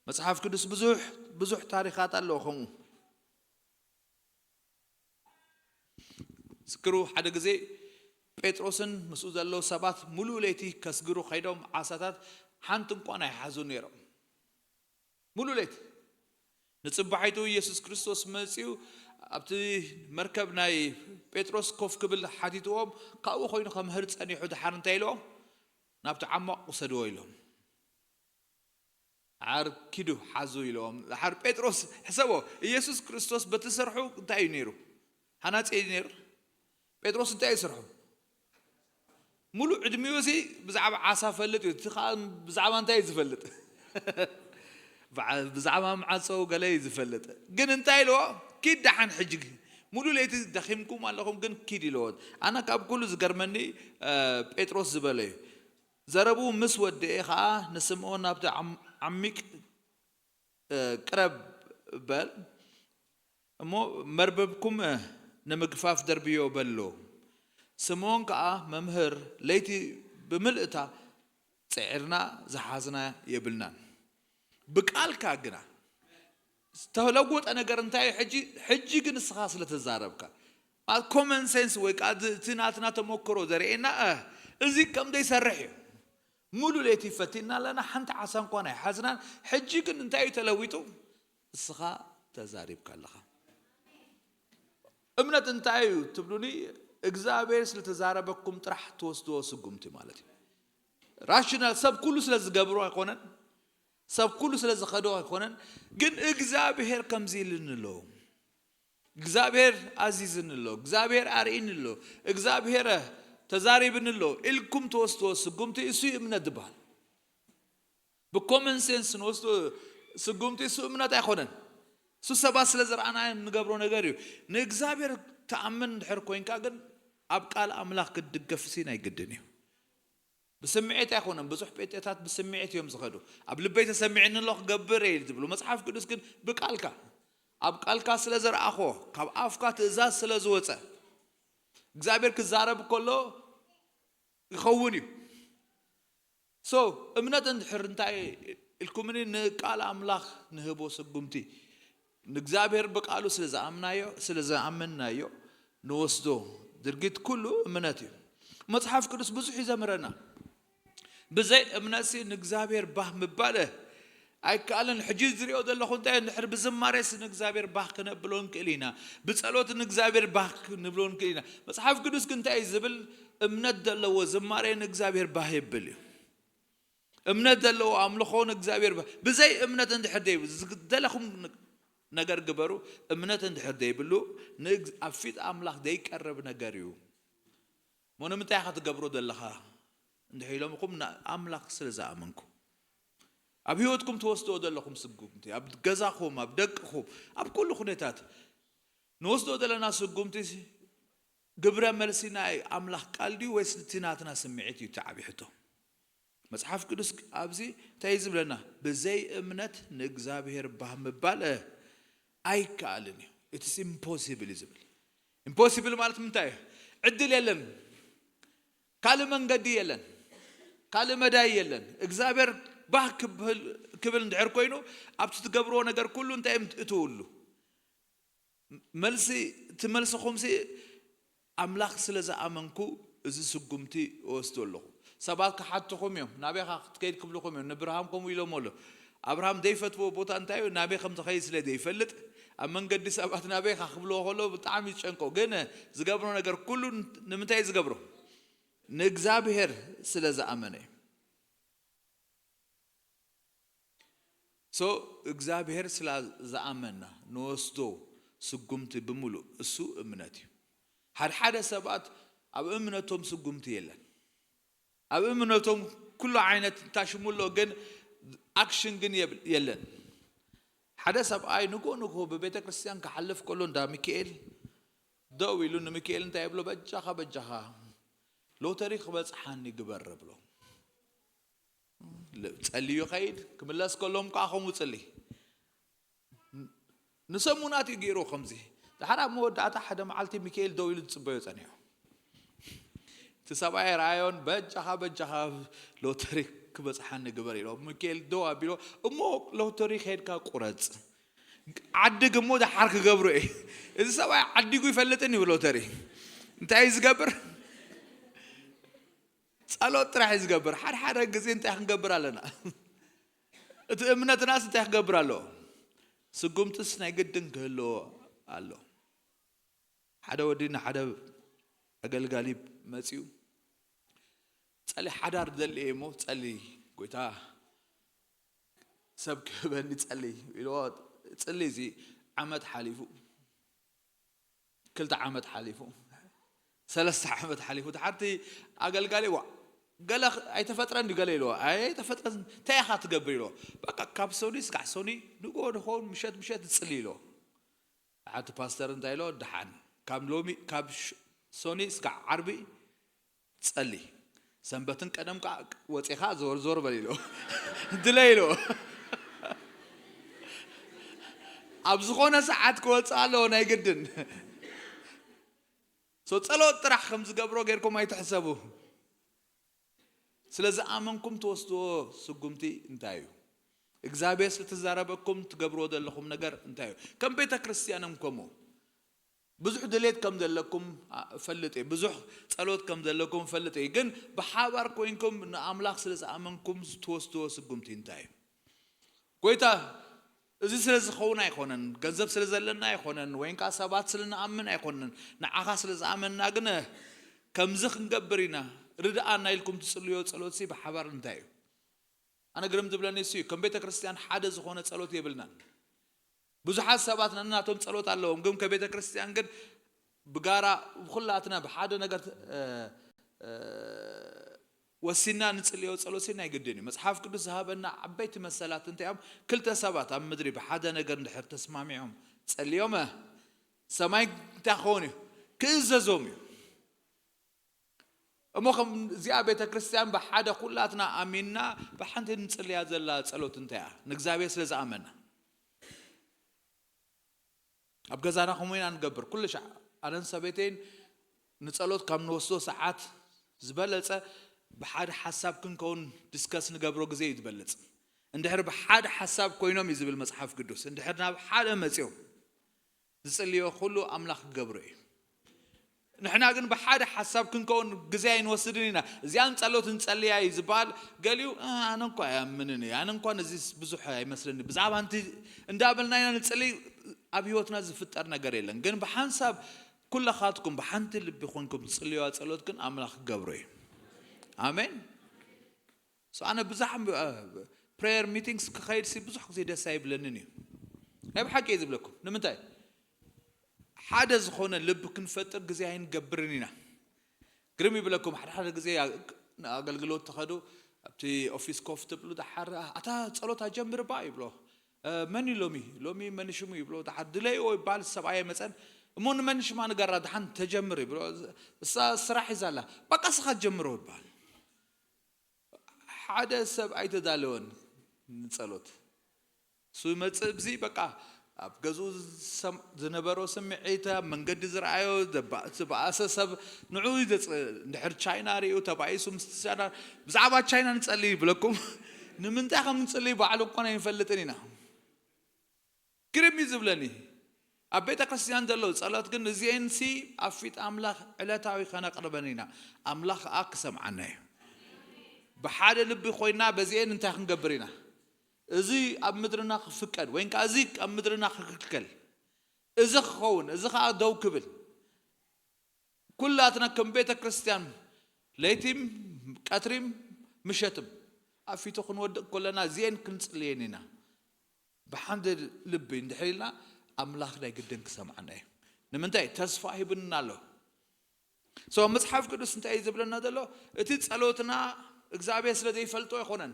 መጽሓፍ ቅዱስ ብዙሕ ብዙሕ ታሪኻት ኣለዎ ከምኡ። ዝክሩ ሓደ ግዜ ጴጥሮስን ምስኡ ዘለዉ ሰባት ሙሉእ ለይቲ ከስግሩ ከይዶም ዓሳታት ሓንቲ እንኳን ኣይሓዙ ነይሮም። ሙሉእ ለይቲ ንጽባሒቱ ኢየሱስ ክርስቶስ መጺኡ ኣብቲ መርከብ ናይ ጴጥሮስ ኮፍ ክብል ሓቲትዎም፣ ካብኡ ኮይኑ ከምህር ጸኒሑ ድሓር እንታይ ኢልዎም? ናብቲ ዓሟቕ ውሰድዎ ኢሎም። ድሓር ኪዱ ሓዙ ኢልዎም። ድሓር ጴጥሮስ ሕሰቦ፣ ኢየሱስ ክርስቶስ በቲ ስርሑ እንታይ እዩ ነይሩ? ሃናጺ እዩ ነይሩ። ጴጥሮስ እንታይ እዩ ስርሑ? ሙሉእ ዕድሚኡ ሲ ብዛዕባ ዓሳ ፈልጥ እዩ። እቲ ኸዓ ብዛዕባ እንታይ እዩ ዝፈልጥ? ብዓ-፣ ብዛዕባ ማዕጾ ገለ እዩ ዝፈልጥ። ግን እንታይ ኢልዎ? ኪድ ደሓን ሕጂ። ሙሉእ ለይቲ ደኺምኩም ኣለኹም፣ ግን ኪድ ኢልዎ። ኣነ ካብ ኩሉ ዝገርመኒ፣ እ፣ ጴጥሮስ ዝበሎ እዩ። ዘረብኡ ምስ ወደኤ ኸዓ ንስምዖን ናብቲ ዓም-፣ ዓሚቕ፣ እ፣ ቅረብ በል እሞ መርበብኩም፣ እ፣ ንምግፋፍ ደርብዮ በሎ። ስምዖን ከኣ መምህር ለይቲ ብምልእታ ጽዒርና ዝሓዝና የብልናን። ብቃልካ ግና ዝተለወጠ ነገር እንታይ እዩ? ሕጂ፣ ሕጂ ግን ንስኻ ስለ ተዛረብካ። ማለት ኮመን ሴንስ ወይ ከኣ እዚ፣ እቲ ናትና ተመክሮ ዘርእየና፣ እ፣ እዚ ከም ዘይሰርሕ እዩ። ሙሉ ለይቲ ፈቲና ኣለና፣ ሓንቲ ዓሳ እንኳን ኣይሓዝናን። ሕጂ ግን እንታይ እዩ ተለዊጡ? ንስኻ ተዛሪብካ ኣለኻ። እምነት እንታይ እዩ ትብሉኒ? እግዚኣብሔር ስለተዛረበኩም ጥራሕ ትወስድዎ ስጉምቲ ማለት እዩ። ራሽናል ሰብ ኩሉ ስለ ዝገብሮ ኣይኮነን፣ ሰብ ኩሉ ስለ ዝኸዶ ኣይኮነን፣ ግን እግዚኣብሔር ከምዚ ኢልኒ ኣሎ፣ እግዚኣብሔር ኣዚዝኒ ኣሎ፣ እግዚኣብሔር ኣርእኒ ኣሎ፣ እግዚኣብሔር ተዛሪብኒ ኣሎ ኢልኩም ትወስድዎ ስጉምቲ እሱ እዩ እምነት ዝበሃል። ብኮመን ሴንስ ንወስዶ ስጉምቲ እሱ እምነት ኣይኮነን። እሱ ሰባት ስለ ዝረኣና ንገብሮ ነገር እዩ። ንእግዚኣብሔር ትኣምን እንድሕር ኮይንካ ግን ኣብ ቃል ኣምላኽ ክትድገፍ ሲ ናይ ግድን እዩ። ብስምዒት ኣይኮነን። ብዙሕ ጴንጤታት ብስምዒት እዮም ዝኸዱ። ኣብ ልበይ ተሰሚዕኒ ኣሎ ክገብር እየ ዝብሉ። መጽሓፍ ቅዱስ ግን ብቃልካ፣ ኣብ ቃልካ ስለ ዘርኣኾ፣ ካብ ኣፍካ ትእዛዝ ስለ ዝወጸ፣ እግዚኣብሔር ክዛረብ ከሎ ይኸውን እዩ። ሶ እምነት እንድሕር እንታይ ኢልኩምኒ፣ ንቃል ኣምላኽ ንህቦ ስጉምቲ፣ ንእግዚኣብሔር ብቃሉ ስለ ዝኣምናዮ፣ ስለ ዝኣመንናዮ ንወስዶ ድርጊት ኩሉ እምነት እዩ። መጽሓፍ ቅዱስ ብዙሕ እዩ ዘምህረና። ብዘይ እምነትሲ ንእግዚኣብሔር ባህ ምባል ኣይከኣልን። ሕጂ ዝሪኦ ዘለኹ እንታይ እንድሕር ብዝማሬስ ንእግዚኣብሔር ባህ ክነብሎ ንክእል ኢና፣ ብጸሎት ንእግዚኣብሔር ባህ ክንብሎ ንክእል ኢና። መጽሓፍ ቅዱስ ግን እንታይ እዩ ዝብል? እምነት ዘለዎ ዝማሬ ንእግዚኣብሔር ባህ የብል እዩ። እምነት ዘለዎ ኣምልኾ ንእግዚኣብሔር ባህ፣ ብዘይ እምነት እንድሕር ደይብሉ፣ ዝደለኹም ነገር ግበሩ፣ እምነት እንድሕር ደይብሉ ንእግ-፣ ኣብ ፊት ኣምላኽ ዘይቀርብ ነገር እዩ። እሞ ንምንታይ ኢኻ ትገብሮ ዘለኻ እንድሕር ኢሎምኹም፣ ንኣምላኽ ስለ ዝኣመንኩ። ኣብ ህይወትኩም ትወስድዎ ዘለኹም ስጉምቲ፣ ኣብ ገዛኹም፣ ኣብ ደቅኹም፣ ኣብ ኩሉ ኩነታት ንወስዶ ዘለና ስጉምቲ ግብረ መልሲ ናይ ኣምላኽ ቃል ድዩ ወይስ እቲ ናትና ስምዒት እዩ እቲ ዓብዪ ሕቶ? መጽሓፍ ቅዱስ ኣብዚ እንታይ እዩ ዝብለና? ብዘይ እምነት ንእግዚኣብሔር ባህ ምባል፣ እ፣ ኣይከኣልን እዩ። ኢትስ ኢምፖሲብል እዩ ዝብል። ኢምፖሲብል ማለት ምንታይ እዩ? ዕድል የለን፣ ካልእ መንገዲ የለን፣ ካልእ መዳይ የለን። እግዚኣብሔር ባህ ክብል፣ ክብል እንድሕር ኮይኑ ኣብቲ ትገብርዎ ነገር ኩሉ እንታይ እዮም እትውሉ? መልሲ፣ እቲ መልስኹምሲ ኣምላኽ ስለ ዝኣመንኩ እዚ ስጉምቲ እወስዶ ኣለኹ። ሰባት ክሓትኹም እዮም፣ ናበይ ኢኻ ክትከይድ ክብልኹም እዮም። ንብርሃም ከምኡ ኢሎሞ ኣሎ። ኣብርሃም ዘይፈትዎ ቦታ እንታይ እዩ? ናበይ ከም ዝኸይድ ስለ ዘይፈልጥ ኣብ መንገዲ ሰባት ናበይ ኢኻ ክብልዎ ከሎ ብጣዕሚ ይጨንቆ። ግን ዝገብሮ ነገር ኩሉ ንምንታይ እዩ ዝገብሮ? ንእግዚኣብሔር ስለ ዝኣመነ እዩ። ሶ እግዚኣብሔር ስለ ዝኣመና ንወስዶ ስጉምቲ ብምሉእ እሱ እምነት እዩ። ሓድሓደ ሰባት ኣብ እምነቶም ስጉምቲ የለን። ኣብ እምነቶም ኩሉ ዓይነት ታሽሙ ኣሎ፣ ግን ኣክሽን ግን የብ-፣ የለን። ሓደ ሰብኣይ ንግሆ ንግሆ ብቤተ ክርስቲያን ክሓልፍ ከሎ እንዳ ሚካኤል ደው ኢሉ ንሚካኤል እንታይ ይብሎ? በጃኻ፣ በጃኻ ሎተሪ ክበጽሓኒ ግበር ብሎ። ጸልዩ ይኸይድ፣ ክምለስ ከሎም ከዓ ከምኡ ጽሊ። ንሰሙናት እዩ ገይሩ ከምዚ። ድሓር ኣብ መወዳእታ ሓደ መዓልቲ ሚካኤል ደው ኢሉ ዝጽበዮ ጸኒሑ። እቲ ሰብኣይ ረኣዮን፣ በጃኻ፣ በጃኻ ሎተሪ ክበጽሓኒ ግበር ኢሎ። ሚካኤል ደው ኣቢሎ፣ እሞ ሎተሪ ከይድካ ቁረጽ። ዓድግ እሞ ድሓር ክገብሮ እዩ። እዚ ሰብኣይ ዓዲጉ ይፈልጥን እዩ ሎተሪ። እንታይ እዩ ዝገብር? ጸሎት ጥራሕ እዩ ዝገብር። ሓደ ሓደ ግዜ እንታይ ክንገብር ኣለና? እቲ እምነትናስ እንታይ ክገብር ኣለዎ? ስጉምትስ ናይ ግድን ክህልዎ ኣሎ። ሓደ ወዲ ንሓደ ኣገልጋሊ መጺኡ፣ "ጸሊ ሓዳር ደሊ እየ እሞ ጸሊ፣ ጎይታ ሰብ ክህበኒ ጸሊ" ኢልዎ። ጽሊ፣ እዚ ዓመት ሓሊፉ፣ ክልተ ዓመት ሓሊፉ፣ ሰለስተ ዓመት ሓሊፉ። ድሓርቲ ኣገልጋሊ፣ "ዋ፣ ገለ ኣይተፈጥረን ድዩ?" ገለ ኢልዎ። "ኣይ ኣይተፈጥረን፣ እንታይ ኢኻ ትገብር?" ኢልዎ። "በቃ ካብ ሶኒ ስጋዕ ሶኒ፣ ንግሆ ንኸውን፣ ምሸት ምሸት ዝጽሊ" ኢልዎ። ሓንቲ ፓስተር እንታይ ኢሎ? "ደሓን፣ ካብ ሎሚ፣ ካብ ሽ-፣ ሶኒ እስካዕ ዓርቢ ጸሊ፣ ሰንበትን ቀደም ከዓ ወፂኻ ዞር ዞር በል" ኢሎ። ድለ ኢሎ። ኣብ ዝኾነ ሰዓት ክወፅእ ኣለዎ ናይ ግድን። ሶ ጸሎት ጥራሕ ከም ዝገብሮ ጌርኩም ኣይትሕሰቡ። ስለ ዝኣመንኩም ትወስድዎ ስጉምቲ እንታይ እዩ? እግዚኣብሔር ስለ ተዛረበኩም ትገብርዎ ዘለኹም ነገር እንታይ እዩ? ከም ቤተ ክርስቲያን እውን ከምኡ። ብዙሕ ድሌት ከም ዘለኩም፣ አ፣ እፈልጥ እየ። ብዙሕ ጸሎት ከም ዘለኩም እፈልጥ እየ። ግን ብሓባር ኮይንኩም ንኣምላኽ ስለ ዝኣመንኩም ትወስድዎ ስጉምቲ እንታይ እዩ? ጎይታ፣ እዚ ስለ ዝኸውን ኣይኮነን፣ ገንዘብ ስለ ዘለና ኣይኮነን፣ ወይን ከኣ ሰባት ስለ ንኣምን ኣይኮነን፣ ንዓኻ ስለ ዝኣመንና ግን ከምዚ ክንገብር ኢና፣ ርድኣና ኢልኩም ትጽልዮ ጸሎትሲ ብሓባር እንታይ እዩ? ኣነ ግርም ዝብለኒ እሱ እዩ። ከም ቤተ ክርስቲያን ሓደ ዝኾነ ጸሎት የብልናን። ብዙሓት ሰባት ነናቶም ጸሎት ኣለዎም፣ ግን ከቤተ ክርስቲያን ግን ብጋራ፣ ብኹላትና ብሓደ ነገር፣ እ፣ እ፣ ወሲና ንጽልዮ ጸሎት ናይ ግድን እዩ። መጽሓፍ ቅዱስ ዝሃበና ዓበይቲ መሰላት እንታይ እዮም? ክልተ ሰባት ኣብ ምድሪ ብሓደ ነገር እንድሕር ተስማሚዖም ጸልዮም፣ ሰማይ እንታይ ክኸውን እዩ? ክእዘዞም እዩ። እሞ ከም እዚኣ ቤተ ክርስቲያን ብሓደ ኩላትና ኣሚንና ብሓንቲ ንጽልያ ዘላ ጸሎት እንታይ እያ? ንእግዚኣብሔር ስለ ዝኣመና። ኣብ ገዛና ከምኡ ኢና ንገብር። ኩሉ ሻዕ ኣነን ሰበይተይን ንጸሎት ካብ ንወስዶ ሰዓት ዝበለጸ ብሓደ ሓሳብ ክንከውን ዲስከስ ንገብሮ ግዜ እዩ ዝበልጽ። እንድሕር ብሓደ ሓሳብ ኮይኖም እዩ ዝብል መጽሓፍ ቅዱስ። እንድሕር ናብ ሓደ መጺኦም ዝጽልዮ ኩሉ ኣምላኽ ክገብሮ እዩ። ንሕና ግን ብሓደ ሓሳብ ክንከውን ግዜ ኣይንወስድን ኢና። እዚኣን ጸሎት ንጸልያ እዩ ዝበሃል። ገሊኡ፣ "እ፣ ኣነ እንኳ ኣይኣምንን እየ፣ ኣነ እንኳ ነዚ ብዙሕ ኣይመስለኒ" ብዛዕባ እንቲ እንዳበልና ኢና ንጽልይ። ኣብ ህይወትና ዝፍጠር ነገር የለን። ግን ብሓንሳብ ኩለኻትኩም ብሓንቲ ልቢ ኮንኩም ትጽልዩዋ ጸሎት ግን ኣምላኽ ክገብሮ እዩ። ኣሜን። So ኣነ ብዙሕ ፕሬየር ሚቲንግስ ክኸይድ ሲ ብዙሕ ግዜ ደስ ኣይብለንን እዩ። ናይ ብሓቂ እየ ዝብለኩም። ንምንታይ? ሓደ ዝኾነ ልቢ ክንፈጥር ግዜ ኣይንገብርን ኢና። ግርም ይብለኩም፣ ሓደ ሓደ ግዜ ያ-፣ ንኣገልግሎት ትኸዱ፣ ኣብቲ ኦፊስ ኮፍ ትብሉ፣ ደሓር፣ "ኣታ ጸሎት ኣጀምር ባ" ይብሎ። "እ፣ መን እዩ ሎሚ? ሎሚ መን ሽሙ?" ይብሎ። ደሓር ድለይዎ ይባል፣ ሰብኣይ ኣይመጸን። "እሞ ንመን ሽማ ንገራ፣ ደሓን ተጀምር" ይብሎ። "እሳ ስራሕ ሒዛ ኣላ." "በቃ ስኻ ጀምሮ" ይባል። ሓደ ሰብ ኣይተዳለወን ንጸሎት። እሱ ይመጽእ፣ ብዚ በቃ ኣብ ገዝኡ ዝሰም-፣ ዝነበሮ ስምዒት፣ ኣብ መንገዲ ዝረኣዮ ዘባ-፣ ዝበኣሰ ሰብ ንዕኡ ይዘጽ-፣ እንድሕር ቻይና ርእዩ ተባኢሱ ምስቲ ቻይና፣ ብዛዕባ ቻይና ንጸሊ ይብለኩም። ንምንታይ ከም ንጽሊ ባዕሉ እኮን ኣይንፈልጥን ኢና። ግርም እዩ ዝብለኒ። ኣብ ቤተ ክርስቲያን ዘለዉ ጸሎት ግን እዚኤን ሲ ኣብ ፊት ኣምላኽ ዕለታዊ ከነቕርበን ኢና። ኣምላኽ ከኣ ክሰምዓና እዩ። ብሓደ ልቢ ኮይና በዚኤን እንታይ ክንገብር ኢና? እዚ ኣብ ምድርና ክፍቀድ ወይን ከኣ እዚ ኣብ ምድርና ክክልከል፣ እዚ ክኸውን፣ እዚ ከኣ ደው ክብል፣ ኩላትና ከም ቤተ ክርስቲያን ለይቲም ቀትሪም ምሸትም ኣብ ፊቱ ክንወድቅ ከለና እዚኤን ክንጽልየን ኢና። ብሓንደ ልቢ እንድሕር ኢልና ኣምላኽ ናይ ግድን ክሰምዓና እዩ። ንምንታይ? ተስፋ ሂብና ኣሎ። So መጽሓፍ ቅዱስ እንታይ እዩ ዝብለና ዘሎ? እቲ ጸሎትና እግዚኣብሔር ስለ ዘይፈልጦ ኣይኮነን፣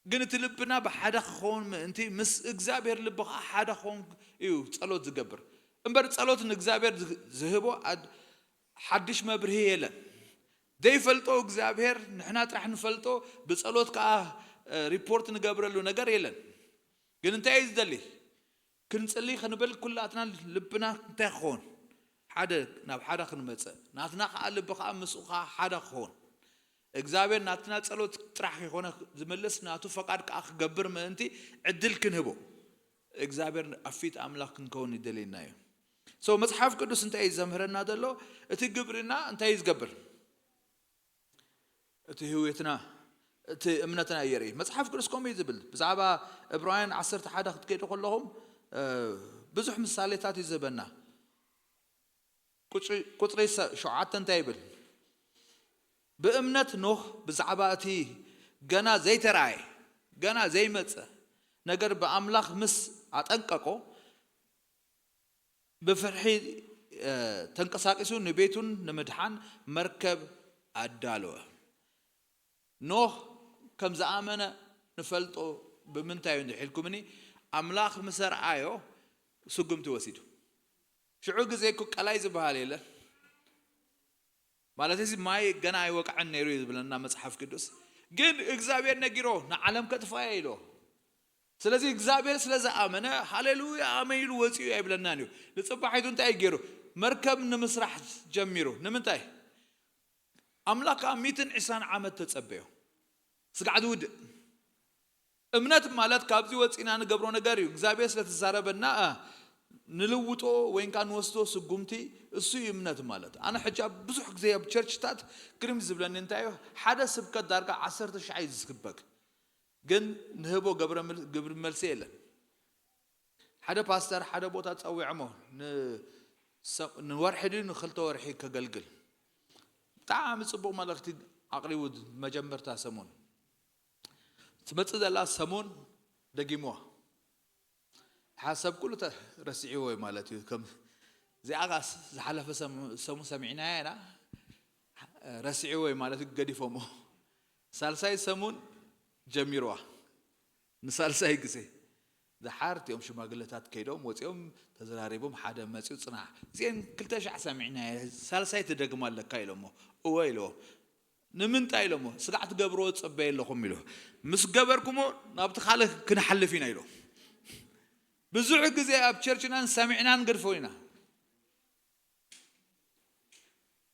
ግን እቲ ልብና ብሓደ ክኸውን ምእንቲ ምስ እግዚኣብሔር ልቢ ከዓ ሓደ ክኸውን እዩ ጸሎት ዝገብር። እምበር ጸሎት ንእግዚኣብሔር ዝ-፣ ዝህቦ ኣድ-፣ ሓድሽ መብርሂ የለን። ዘይፈልጦ እግዚኣብሔር ንሕና ጥራሕ ንፈልጦ፣ ብጸሎት ከዓ፣ እ፣ ሪፖርት ንገብረሉ ነገር የለን። ግን እንታይ እዩ ዝደሊ? ክንጽሊ ክንብል ኩላትና ልብና እንታይ ክኸውን? ሓደ፣ ናብ ሓደ ክንመጽእ። ናትና ከዓ ልቢ ከዓ ምስኡ ከዓ ሓደ ክኸውን። እግዚኣብሔር ናትና ጸሎት ጥራሕ ከይኮነ ዝምልስ፣ ናቱ ፈቃድ ከዓ ክገብር ምእንቲ ዕድል ክንህቦ። እግዚኣብሔር ኣብ ፊት ኣምላኽ ክንከውን ይደልየና እዩ። So መጽሓፍ ቅዱስ እንታይ እዩ ዘምህረና ዘሎ? እቲ ግብርና እንታይ እዩ ዝገብር? እቲ ህይወትና፣ እቲ እምነትና እዩ የርኢ። መጽሓፍ ቅዱስ ከምኡ እዩ ዝብል። ብዛዕባ ዕብራውያን ዓሰርተ ሓደ ክትከይዱ ከለኹም፣ እ፣ ብዙሕ ምሳሌታት እዩ ዝህበና። ቁፅሪ ቁፅሪ ሰ- ሸውዓተ እንታይ ይብል? ብእምነት ኖህ ብዛዕባ እቲ ገና ዘይተራእየ፣ ገና ዘይመፀ ነገር ብኣምላኽ ምስ ኣጠንቀቆ፣ ብፍርሒ ተንቀሳቂሱ ንቤቱን ንምድሓን መርከብ ኣዳለወ። ኖህ ከም ዝኣመነ ንፈልጦ ብምንታይ እዩ እንድሒልኩምኒ? ኣምላኽ ምሰርኣዮ ስጉምቲ ወሲዱ። ሽዑ ግዜ እኮ ቀላይ ዝበሃል የለን። ማለት እዚ ማይ ገና ኣይወቅዐን ነይሩ እዩ ዝብለና መፅሓፍ ቅዱስ። ግን እግዚኣብሔር ነጊሮ ንዓለም ከጥፋያ ኢሎ። ስለዚ እግዚኣብሔር ስለ ዝኣመነ ሃሌሉያ ኣመን ኢሉ ወፂኡ ኣይብለናን እዩ። ንፅባሒቱ እንታይ እዩ ገይሩ? መርከብ ንምስራሕ ጀሚሩ። ንምንታይ? ኣምላኽ ከዓ ሚትን ዕስራን ዓመት ተጸበዮ። ስጋዕ ዝውድእ እምነት ማለት ካብዚ ወፂና ንገብሮ ነገር እዩ። እግዚኣብሔር ስለ ተዛረበና ንልውጦ ወይን ከዓ ንወስዶ ስጉምቲ እሱ እዩ እምነት ማለት። ኣነ ሕጂ ኣብ ብዙሕ ግዜ ኣብ ቸርችታት ግርም ዝብለኒ እንታይ እዩ፣ ሓደ ስብከት ዳርጋ ዓሰርተ ሻዕ እዩ ዝስበክ፣ ግን ንህቦ ገብረ ግብሪ መልሲ የለን። ሓደ ፓስተር ሓደ ቦታ ጸዊዖሞ ንወርሒ ድዩ ንክልተ ወርሒ ከገልግል ብጣዕሚ ጽቡቕ መልእኽቲ ኣቕሪቡ መጀመርታ ሰሙን ትመጽእ ዘላ ሰሙን ደጊምዋ ሓሰብ ኩሉ ረስዕዎ እዩ ማለት እዩ። ከም እዚኣ ዝሓለፈ ሰሙን ሰሚዕናያ ኢና ረስዕዎ እዩ ማለት እዩ። ገዲፎሞ ሳልሳይ ሰሙን ጀሚርዋ ንሳልሳይ ግዜ ዝሓር እቲኦም ሽማግለታት ከይዶም ወፂኦም ተዘራሪቦም ሓደ መፂኡ ፅናሕ እዚአን ክልተ ሻዕ ሰሚዕና ሳልሳይ ትደግማ ኣለካ ኢሎሞ እወ ኢለዎም ንምንታይ ኢሎሞ ስጋዕ ትገብርዎ ፀበየ ኣለኹም ኢሎ ምስ ገበርኩሞ ናብቲ ካልእ ክንሓልፍ ኢና ኢሎ ብዙሕ ግዜ ኣብ ቸርችናን ሰሚዕናን ገድፎ ኢና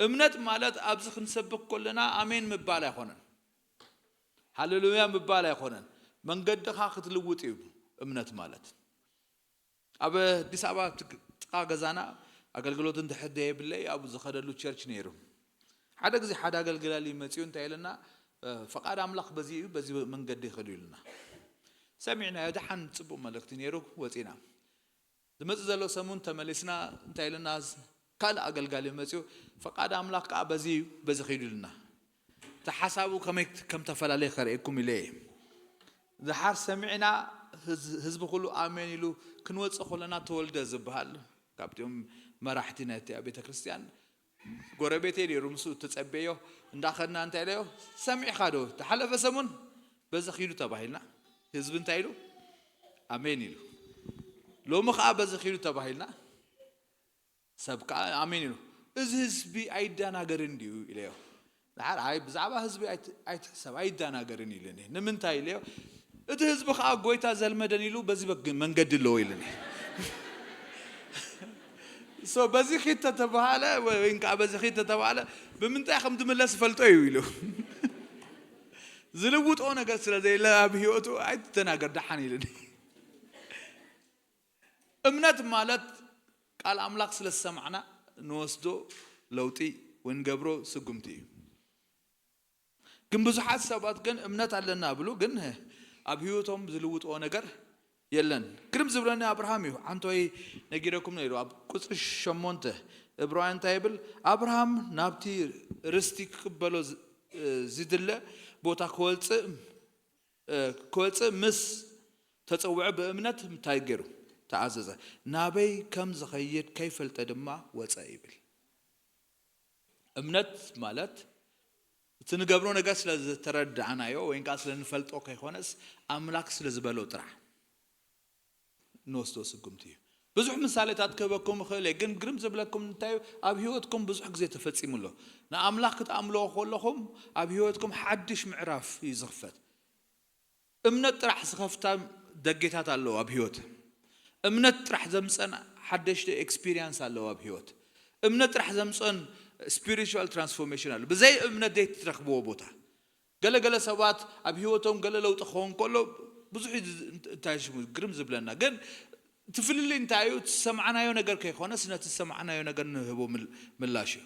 እምነት ማለት ኣብዚ ክንሰብክ ከለና ኣሜን ምባል ኣይኮነን። ሃሌሉያ ምባል ኣይኮነን። መንገድኻ ክትልውጥ እዩ እምነት ማለት። ኣብ ኣዲስ ኣበባ ጥቃ ገዛና ኣገልግሎት እንድሕር ደየብለይ ኣብ ዝኸደሉ ቸርች ነይሩ። ሓደ ግዜ ሓደ ኣገልግላሊ መፅኡ እንታይ ኢለና ፈቃድ ኣምላኽ በዚ እዩ በዚ መንገዲ ይኸዱ ኢሉና። ሰሚዕናዮ ደሓን ፅቡቅ መልእክቲ ነይሩ ወፂና። ዝመፅእ ዘሎ ሰሙን ተመሊስና እንታይ ኢልና ካልእ ኣገልጋሊ መፅኡ ፈቃድ ኣምላኽ ከዓ በዚ እዩ በዚ ኺዱ ኢልና እቲ ሓሳቡ ከመይ ከም ተፈላለየ ከርእየኩም ኢለ እየ ዝሓር ሰሚዕና ህዝቢ ኩሉ ኣሜን ኢሉ ክንወፅእ ከለና ተወልደ ዝበሃል ካብቲኦም መራሕቲ ናይቲኣ ቤተ ክርስቲያን ጎረቤተይ ነይሩ ምስኡ ተጸበዮ እንዳኸድና እንታይ ኢለዮ ሰሚዕኻ ዶ ተሓለፈ ሰሙን በዚ ኺዱ ተባሂልና ህዝቢ እንታይ ኢሉ ኣሜን ኢሉ ሎሚ ኸዓ በዚ ኺዱ ተባሂልና ሰብ ከዓ ኣሜን ኢሉ እዚ ህዝቢ ኣይደናገርን ድዩ ኢለዮ ድሓር ኣይ ብዛዕባ ህዝቢ ኣይትሕሰብ ኣይደናገርን ኢሉኒ ንምንታይ ኢለዮ እቲ ህዝቢ ከዓ ጎይታ ዘልመደን ኢሉ በዚ መንገዲ ኣለዎ ኢሉኒ በዚ ኺድ ተተባሃለ ወይ ከዓ በዚ ኺድ ተተባሃለ ብምንታይ ከም ዝምለስ ፈልጦ እዩ ኢሉ ዝልውጦ ነገር ስለ ዘየለ ኣብ ህይወቱ ኣይትተናገር ደሓን ኢሉኒ እምነት ማለት ቃል ኣምላኽ ስለ ዝሰማዕና ንወስዶ ለውጢ ወይ ንገብሮ ስጉምቲ እዩ ግን ብዙሓት ሰባት ግን እምነት ኣለና ብሉ ግን ኣብ ህይወቶም ዝልውጥዎ ነገር የለን። ግርም ዝብለኒ ኣብርሃም እዩ። ሓንቶይ ነጊረኩም ነይሩ ኣብ ቁፅሪ ሸሞንተ እብራውያን እንታይ ይብል? ኣብርሃም ናብቲ ርስቲ ክቅበሎ ዝድለ ቦታ ክወፅእ ክወፅእ ምስ ተፀውዐ ብእምነት እንታይ ገይሩ? ተኣዘዘ። ናበይ ከም ዝኸይድ ከይፈልጠ ድማ ወፀ ይብል። እምነት ማለት እቲ ንገብሮ ነገር ስለ ዝተረዳእናዮ ወይ ከዓ ስለ ንፈልጦ ከይኮነስ ኣምላክ ስለ ዝበሎ ጥራሕ ንወስዶ ስጉምቲ እዩ። ብዙሕ ምሳሌታት ክህበኩም እኽእል እየ፣ ግን ግርም ዝብለኩም እንታይ እዩ? ኣብ ህይወትኩም ብዙሕ ግዜ ተፈጺሙ ኣሎ። ንኣምላኽ ክትኣምልዎ ከለኹም ኣብ ህይወትኩም ሓድሽ ምዕራፍ እዩ ዝኽፈት። እምነት ጥራሕ ዝኸፍታ ደጌታት ኣለዎ ኣብ ህይወት። እምነት ጥራሕ ዘምፀን ሓደሽቲ ኤክስፒሪየንስ ኣለዎ ኣብ ህይወት። እምነት ጥራሕ ዘምፀን ስፒሪቹዋል ትራንስፎርሜሽን ኣሎ። ብዘይ እምነት ዘይትረኽብዎ ቦታ። ገለገለ ሰባት ኣብ ህይወቶም ገለ ለውጢ ክኸውን ከሎ ብዙሕ እዩ ዝ- እንታይ ሽሙ ግርም ዝብለና ግን እቲ ፍልልይ እንታይ እዩ እቲ ዝሰማዕናዮ ነገር ከይኮነስ ነቲ ዝሰማዕናዮ ነገር ንህቦ ምል- ምላሽ እዩ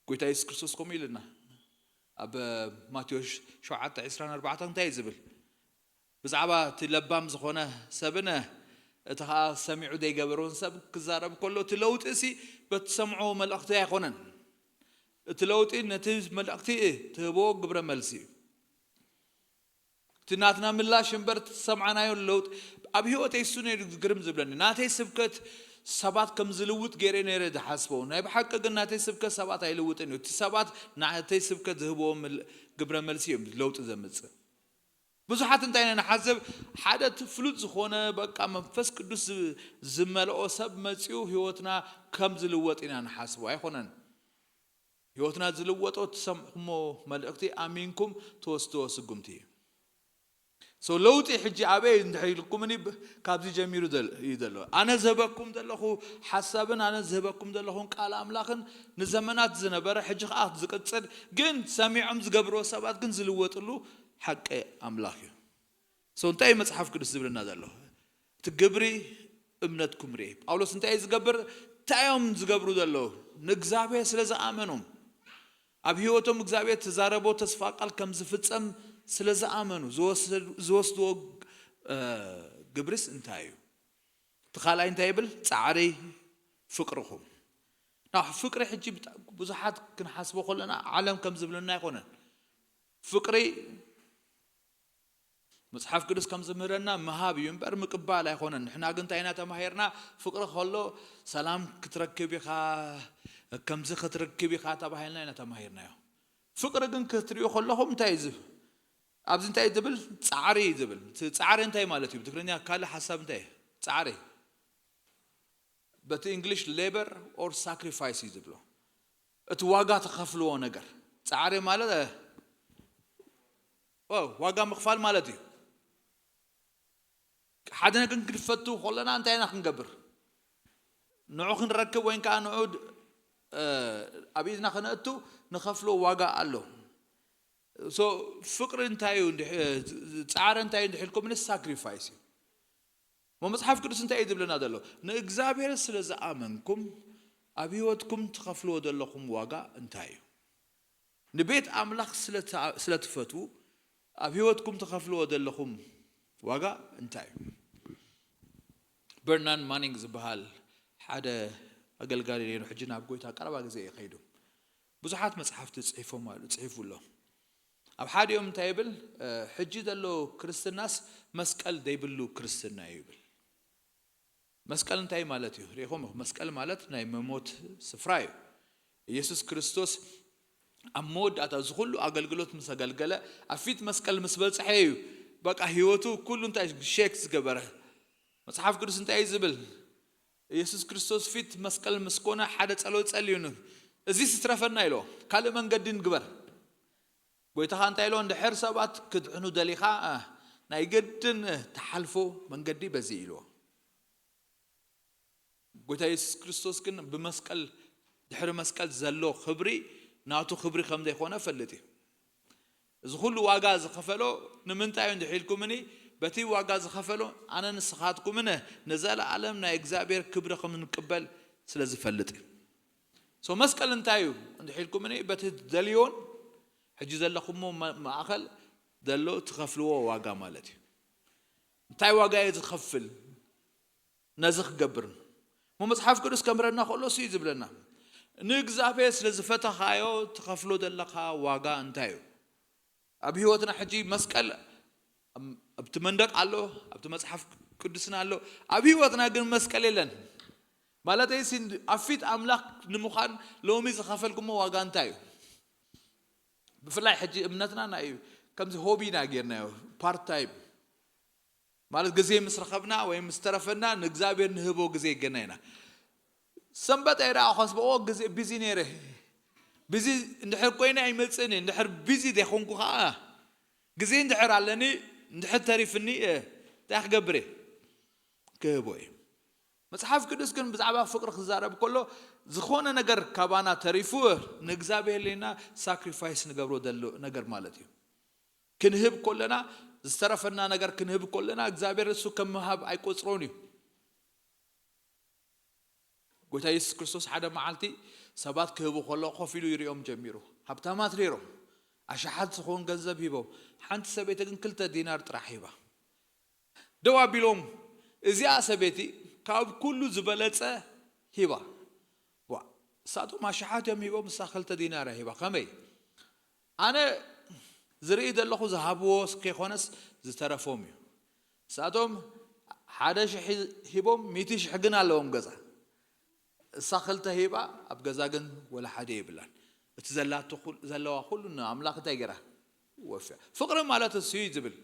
ጎይታ የሱስ ክርስቶስ ከምኡ ኢልና ኣብ ማቴዎስ ሸውዓተ ዕስራን ኣርባዕተን እንታይ እዩ ዝብል ብዛዕባ እቲ ለባም ዝኾነ ሰብን እ፣ እቲ ኸዓ ሰሚዑ ዘይገበሮን ሰብ ክዛረብ ከሎ፣ እቲ ለውጢ እሲ በቲ ሰምዖ መልእኽቲ ኣይኮነን። እቲ ለውጢ ነቲ መልእኽቲ ትህቦ ግብረ መልሲ እዩ። እቲ ናትና ምላሽ እምበር፣ እቲ ዝሰምዓናዮ ለውጢ ኣብ ህይወተይ እሱ ነይሩ ግርም ዝብለኒ። ናተይ ስብከት ሰባት ከም ዝልውጥ ገይረ ነይረ ዝሓስቦ። ናይ ብሓቂ ግን ናተይ ስብከት ሰባት ኣይልውጥን እዩ። እቲ ሰባት ናተይ ስብከት ዝህብዎ ምል-፣ ግብረ መልሲ እዮም ለውጢ ዘምጽእ። ብዙሓት እንታይ ኢና ንሓስብ፣ ሓደ እቲ ፍሉጥ ዝኾነ በቃ መንፈስ ቅዱስ ዝ-፣ ዝመልኦ ሰብ መጺኡ ህይወትና ከም ዝልወጥ ኢና ንሓስቦ። ኣይኮነን። ህይወትና ዝልወጦ ትሰምዕኹሞ መልእኽቲ ኣሚንኩም ትወስድዎ ስጉምቲ እዩ። So ለውጢ ሕጂ ኣበይ እንድሕር ኢልኩምኒ ብ-፣ ካብዚ ጀሚሩ ዘል-፣ እዩ ዘሎ። ኣነ ዝህበኩም ዘለኹ ሓሳብን ኣነ ዝህበኩም ዘለኹን ቃል ኣምላኽን ንዘመናት ዝነበረ ሕጂ ኸዓ ዝቅጽል ግን ሰሚዖም ዝገብርዎ ሰባት ግን ዝልወጥሉ ሓቂ ኣምላኽ እዩ። So እንታይ እዩ መጽሓፍ ቅዱስ ዝብለና ዘሎ? እቲ ግብሪ እምነትኩም ርኤ። ጳውሎስ እንታይ እዩ ዝገብር? እንታይ እዮም ዝገብሩ ዘለዉ? ንእግዚኣብሔር ስለ ዝኣመኑ፣ ኣብ ህይወቶም እግዚኣብሔር ተዛረቦ ተስፋ ቃል ከም ዝፍጸም ስለ ዝኣመኑ ዝወሰድ-፣ ዝወስድዎ፣ እ፣ ግብሪስ እንታይ እዩ? እቲ ካልኣይ እንታይ ይብል? ጻዕሪ ፍቅርኹም። ና ፍቅሪ ሕጂ ብጣ-፣ ብዙሓት ክንሓስቦ ከለና ዓለም ከም ዝብለና ኣይኮነን። ፍቅሪ መጽሓፍ ቅዱስ ከም ዝምህረና ምሃብ እዩ እምበር ምቅባል ኣይኮነን። ንሕና ግን እንታይ ኢና ተማሂርና? ፍቅሪ ከሎ ሰላም ክትረክብ ኢኻ፣ ከምዚ ክትረክብ ኢኻ ተባሂልና ኢና ተማሂርናዮ። ፍቅሪ ግን ክትሪኡ ከለኹም እንታይ እዩ ዝብ-፣ ኣብዚ እንታይ እዩ ዝብል? ጻዕሪ እዩ ዝብል። እቲ ጻዕሪ እንታይ ማለት እዩ? ብትግርኛ ካልእ ሓሳብ እንታይ እዩ? ጻዕሪ። በቲ እንግሊሽ ሌበር ኦር ሳክሪፋይስ እዩ ዝብሎ። እቲ ዋጋ ትኸፍልዎ ነገር። ጻዕሪ ማለት፣ እ፣ ኦ፣ ዋጋ ምኽፋል ማለት እዩ። ሓደ ነገር ክንፈቱ ከለና እንታይ ኢና ክንገብር? ንዑ ክንረክብ ወይ ከዓ ንዑ ድ-፣ እ፣ ኣብ ኢድና ክነእቱ ንኸፍሎ ዋጋ ኣሎ። So ፍቅሪ እንታይ እዩ እንድሕ-፣ እ፣ ጻዕሪ እንታይ እዩ እንድሕ ኢልኩም? ንሳክሪፋይስ እዩ። እሞ መጽሓፍ ቅዱስ እንታይ እዩ ዝብለና ዘሎ? ንእግዚኣብሔር ስለ ዝኣመንኩም ኣብ ህይወትኩም ትኸፍልዎ ዘለኹም ዋጋ እንታይ እዩ? ንቤት ኣምላኽ ስለ ት-፣ ስለ ትፈትዉ ኣብ ህይወትኩም ትኸፍልዎ ዘለኹም ዋጋ እንታይ እዩ? በርናን ማኒንግ ዝበሃል ሓደ ኣገልጋሊ ነይሩ። ሕጂ ናብ ጎይታ ቀረባ ግዜ እዩ ከይዱ። ብዙሓት መጽሓፍቲ ጽሒፎም ኣሉ-፣ ጽሒፉ ኣሎ። ኣብ ሓዲኦም እንታይ ይብል? እ፣ ሕጂ ዘሎ ክርስትናስ መስቀል ዘይብሉ ክርስትና እዩ ይብል። መስቀል እንታይ ማለት እዩ? ርኢኹም ኢኹም፣ መስቀል ማለት ናይ መሞት ስፍራ እዩ። ኢየሱስ ክርስቶስ ኣብ መወዳእታ እዚ ኩሉ ኣገልግሎት ምስ ኣገልገለ፣ ኣብ ፊት መስቀል ምስ በጽሐ እዩ በቃ ህይወቱ ኩሉ እንታይ ሼክ ዝገበረ። መጽሓፍ ቅዱስ እንታይ እዩ ዝብል? ኢየሱስ ክርስቶስ ፊት መስቀል ምስ ኮነ ሓደ ጸሎት ጸልዩኑ፣ "እዚ ስትረፈና" ኢሎ፣ "ካልእ መንገዲ ንግበር።" ጎይታኻ እንታይ ኢሎ? "እንድሕር ሰባት ክድሕኑ ደሊኻ፣ እ፣ ናይ ግድን፣ እ፣ ትሓልፎ መንገዲ በዚ" ኢልዎ። ጎይታ የሱስ ክርስቶስ ግን ብመስቀል፣ ድሕሪ መስቀል ዘሎ ክብሪ ናቱ ክብሪ ከም ዘይኮነ ፈልጥ እዩ። እዚ ኩሉ ዋጋ ዝኸፈሎ ንምንታይ እዩ እንድሕ ኢልኩምኒ፣ በቲ ዋጋ ዝኸፈሎ ኣነ ንስኻትኩምን ንዘለኣለም ናይ እግዚኣብሔር ክብሪ ከም ንቅበል ስለ ዝፈልጥ እዩ። So መስቀል እንታይ እዩ እንድሕ ኢልኩምኒ፣ በቲ ትደልዮን ሕጂ ዘለኹሞ መ-፣ ማእኸል ዘሎ ትኸፍልዎ ዋጋ ማለት እዩ። እንታይ ዋጋ እየ ዝኸፍል ነዚ ክገብር? እሞ መጽሓፍ ቅዱስ ከምረና ከሎ እሱ እዩ ዝብለና፣ ንእግዚኣብሔር ስለ ዝፈተኻዮ ትኸፍሎ ዘለኻ ዋጋ እንታይ እዩ? ኣብ ህይወትና ሕጂ መስቀል ኣብ-፣ ኣብቲ መንደቅ ኣሎ፣ ኣብቲ መጽሓፍ ቅዱስና ኣሎ። ኣብ ህይወትና ግን መስቀል የለን። ማለተይ ሲ ኣብ ፊት ኣምላኽ ንምዃን ሎሚ ዝኸፈልኩሞ ዋጋ እንታይ እዩ? ብፍላይ ሕጂ እምነትና ናይ ከምዚ ሆቢ ኢና ጌርናዮ፣ ፓርት ታይም። ማለት ግዜ ምስ ረኸብና ወይ ምስ ተረፈና ንእግዚኣብሔር ንህቦ ግዜ ገና ኢና። ሰንበት እየ ደኣ ከስበኦ ግዜ ቢዚ ነይረ። ቢዚ እንድሕር ኮይነ ኣይመጽእን እየ። እንድሕር ቢዚ ዘይኮንኩ ኸዓ ግዜ እንድሕር ኣለኒ፣ እንድሕር ተሪፍኒ እየ። እንታይ ክገብር እየ? ክህቦ እየ። መጽሓፍ ቅዱስ ግን ብዛዕባ ፍቅሪ ክዛረብ ከሎ፣ ዝኾነ ነገር ካባና ተሪፉ ንእግዚኣብሔር ኢልና ሳክሪፋይስ ንገብሮ ዘሎ ነገር ማለት እዩ። ክንህብ ከለና፣ ዝተረፈና ነገር ክንህብ ከለና፣ እግዚኣብሔር እሱ ከም ምሃብ ኣይቆጽሮን እዩ። ጎይታ የሱስ ክርስቶስ ሓደ መዓልቲ ሰባት ክህቡ ከሎ ኮፍ ኢሉ ይሪኦም ጀሚሩ። ሃብታማት ነይሮም። ኣሽሓት ዝኾን ገንዘብ ሂቦም። ሓንቲ ሰበይቲ ግን ክልተ ዲናር ጥራሕ ሂባ። ደው ኣቢሎም እዚኣ ሰበይቲ ካብ ኩሉ ዝበለጸ ሂባ። ዋ፣ እሳቶም ኣሽሓት እዮም ሂቦም፣ እሳ ክልተ ዲናር እያ ሂባ። ከመይ? ኣነ ዝርኢ ዘለኹ ዝሃብዎ ከይኮነስ ዝተረፎም እዩ። እሳቶም ሓደ ሽሕ ሂቦም፣ ሚእቲ ሽሕ ግን ኣለዎም ገዛ። እሳ ክልተ ሂባ፣ ኣብ ገዛ ግን ወላ ሓደ የብላን። እቲ ዘላቶ ኩል-፣ ዘለዋ ኩሉ ንኣምላኽ እንታይ ገይራ? ወፍያ። ፍቕሪ ማለት እሱ እዩ ዝብል።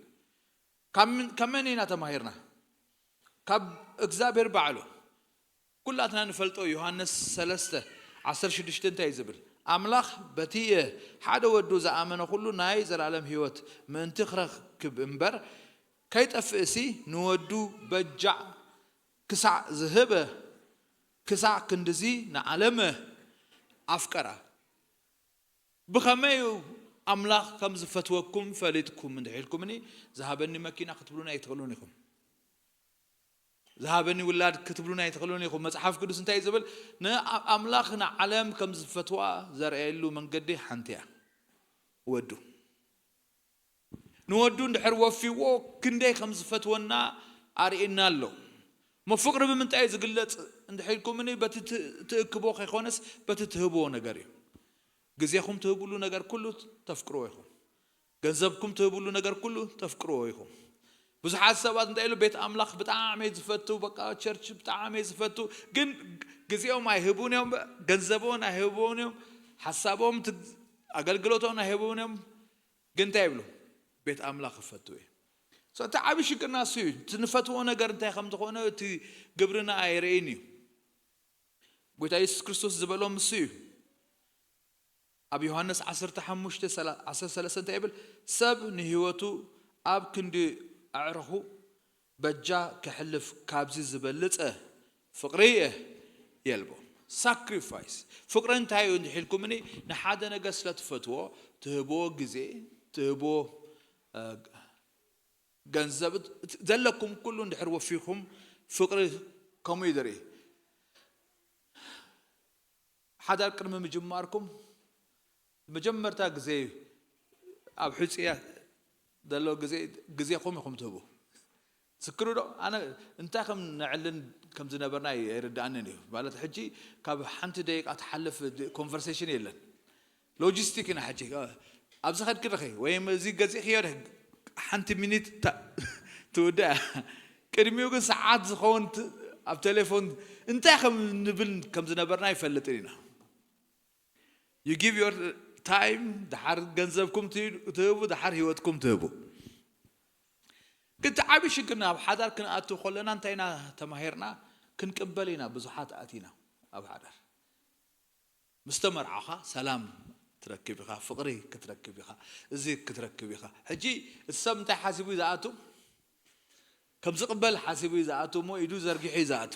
ካብ ምን-፣ ካብ መን ኢና ተማሂርና? ካብ እግዚኣብሔር ባዕሉ። ኩላትና ንፈልጦ ዮሃንስ ሰለስተ ዓሰርተ ሽዱሽተ እንታይ እዩ ዝብል? ኣምላኽ በቲ ሓደ ወዱ ዝኣመነ ኩሉ ናይ ዘላለም ህይወት ምእንቲ ክረክብ እምበር ከይጠፍእሲ ንወዱ በጃ ክሳዕ ዝህበ፣ ክሳዕ ክንድዚ ንዓለም ኣፍቀራ። ብኸመይ ኣምላኽ ከም ዝፈትወኩም ፈሊጥኩም እንድሒልኩምኒ፣ ዝሃበኒ መኪና ክትብሉን ኣይትኽእሉን ኢኹም። ዝሃበኒ ውላድ ክትብሉን ኣይትኽእሉን ኢኹም። መጽሓፍ ቅዱስ እንታይ እዩ ዝብል? ንኣምላኽ ንዓለም ከም ዝፈትዋ ዘርእየሉ መንገዲ ሓንቲ እያ፣ ወዱ። ንወዱ እንድሕር ወፊዎ ክንደይ ከም ዝፈትወና ኣርእየና ኣሎ። እሞ ፍቕሪ ብምንታይ እዩ ዝግለጽ እንድሒልኩምኒ፣ በቲ ት-፣ ትእክቦ ከይኮነስ በቲ ትህብዎ ነገር እዩ። ግዜኹም ትህብሉ ነገር ኩሉ ተፍቅርዎ ኢኹም። ገንዘብኩም ትህብሉ ነገር ኩሉ ተፍቅርዎ ኢኹም። ብዙሓት ሰባት እንታይ ኢሉ፣ ቤት ኣምላኽ ብጣዕሚ እየ ዝፈቱ፣ በቃ ቸርች ብጣዕሚ እየ ዝፈቱ፣ ግን ግዜኦም ኣይህቡን እዮም፣ ገንዘቦም ኣይህቡን እዮም፣ ሓሳቦም ት-፣ ኣገልግሎቶም ኣይህቡን እዮም። ግን እንታይ ይብሉ? ቤት ኣምላኽ ክፈቱ እየ። So፣ እቲ ዓብዪ ሽግርና እሱ እዩ። እቲ ንፈትዎ ነገር እንታይ ከም ዝኾነ እቲ ግብርና ኣይርእይን እዩ። ጎይታ የሱስ ክርስቶስ ዝበሎም እሱ እዩ። ኣብ ዮሃንስ ዓሰርተ ሓሙሽተ ዓሰርተ ሰለስተ እንታይ ይብል? ሰብ ንህይወቱ ኣብ ክንዲ ኣዕርኹ በጃ ክሕልፍ ካብዚ ዝበልጸ ፍቕሪ የልቦ። ሳክሪፋይስ። ፍቕሪ እንታይ እዩ እንድሒልኩምኒ፣ ንሓደ ነገር ስለ ትፈትዎ፣ ትህብዎ ግዜ፣ ትህብዎ፣ እ፣ ገንዘብ፣ ዘለኩም ኩሉ እንድሕር ወፊኹም፣ ፍቕሪ ከምኡ እዩ ዘርኢ። ሓዳር ቅድሚ ምጅማርኩም፣ መጀመርታ ግዜ ኣብ ሕጽያ ዘሎ ግዜ፣ ግዜኹም ኢኹም ትህቡ። ትስክሩ ዶ? ኣነ እንታይ ከም ነዕልን ከም ዝነበርና ኣይርድኣንን እዩ። ማለት ሕጂ ካብ ሓንቲ ደቂቃ ትሓልፍ ኮንቨርሴሽን የለን። ሎጂስቲክ ኢና ሕጂ። ኣብዚ ከድኪ ርኺ ወይ እዚ ገዚእክዮ ርኺ፣ ሓንቲ ሚኒት ታ-፣ ትውዳእ እያ። ቅድሚኡ ግን ሰዓት ዝኸውን ት-፣ ኣብ ቴሌፎን እንታይ ከም ንብል ከም ዝነበርና ኣይፈልጥን ኢና። You give your time፣ ድሓር ገንዘብኩም ትህቡ፣ ድሓር ህይወትኩም ትህቡ። ግን እቲ ዓብዪ ሽግርና ኣብ ሓዳር ክንኣቱ ከለና እንታይ ኢና ተማሂርና? ክንቅበል ኢና ብዙሓት ኣቲና ኣብ ሓዳር። ምስ ተመርዓኻ ሰላም ትረክብ ኢኻ፣ ፍቕሪ ክትረክብ ኢኻ፣ እዚ ክትረክብ ኢኻ። ሕጂ እቲ ሰብ እንታይ ሓሲቡ እዩ ዝኣቱ? ከም ዝቕበል ሓሲቡ እዩ ዝኣቱ እሞ ኢዱ ዘርጊሑ እዩ ዝኣቱ።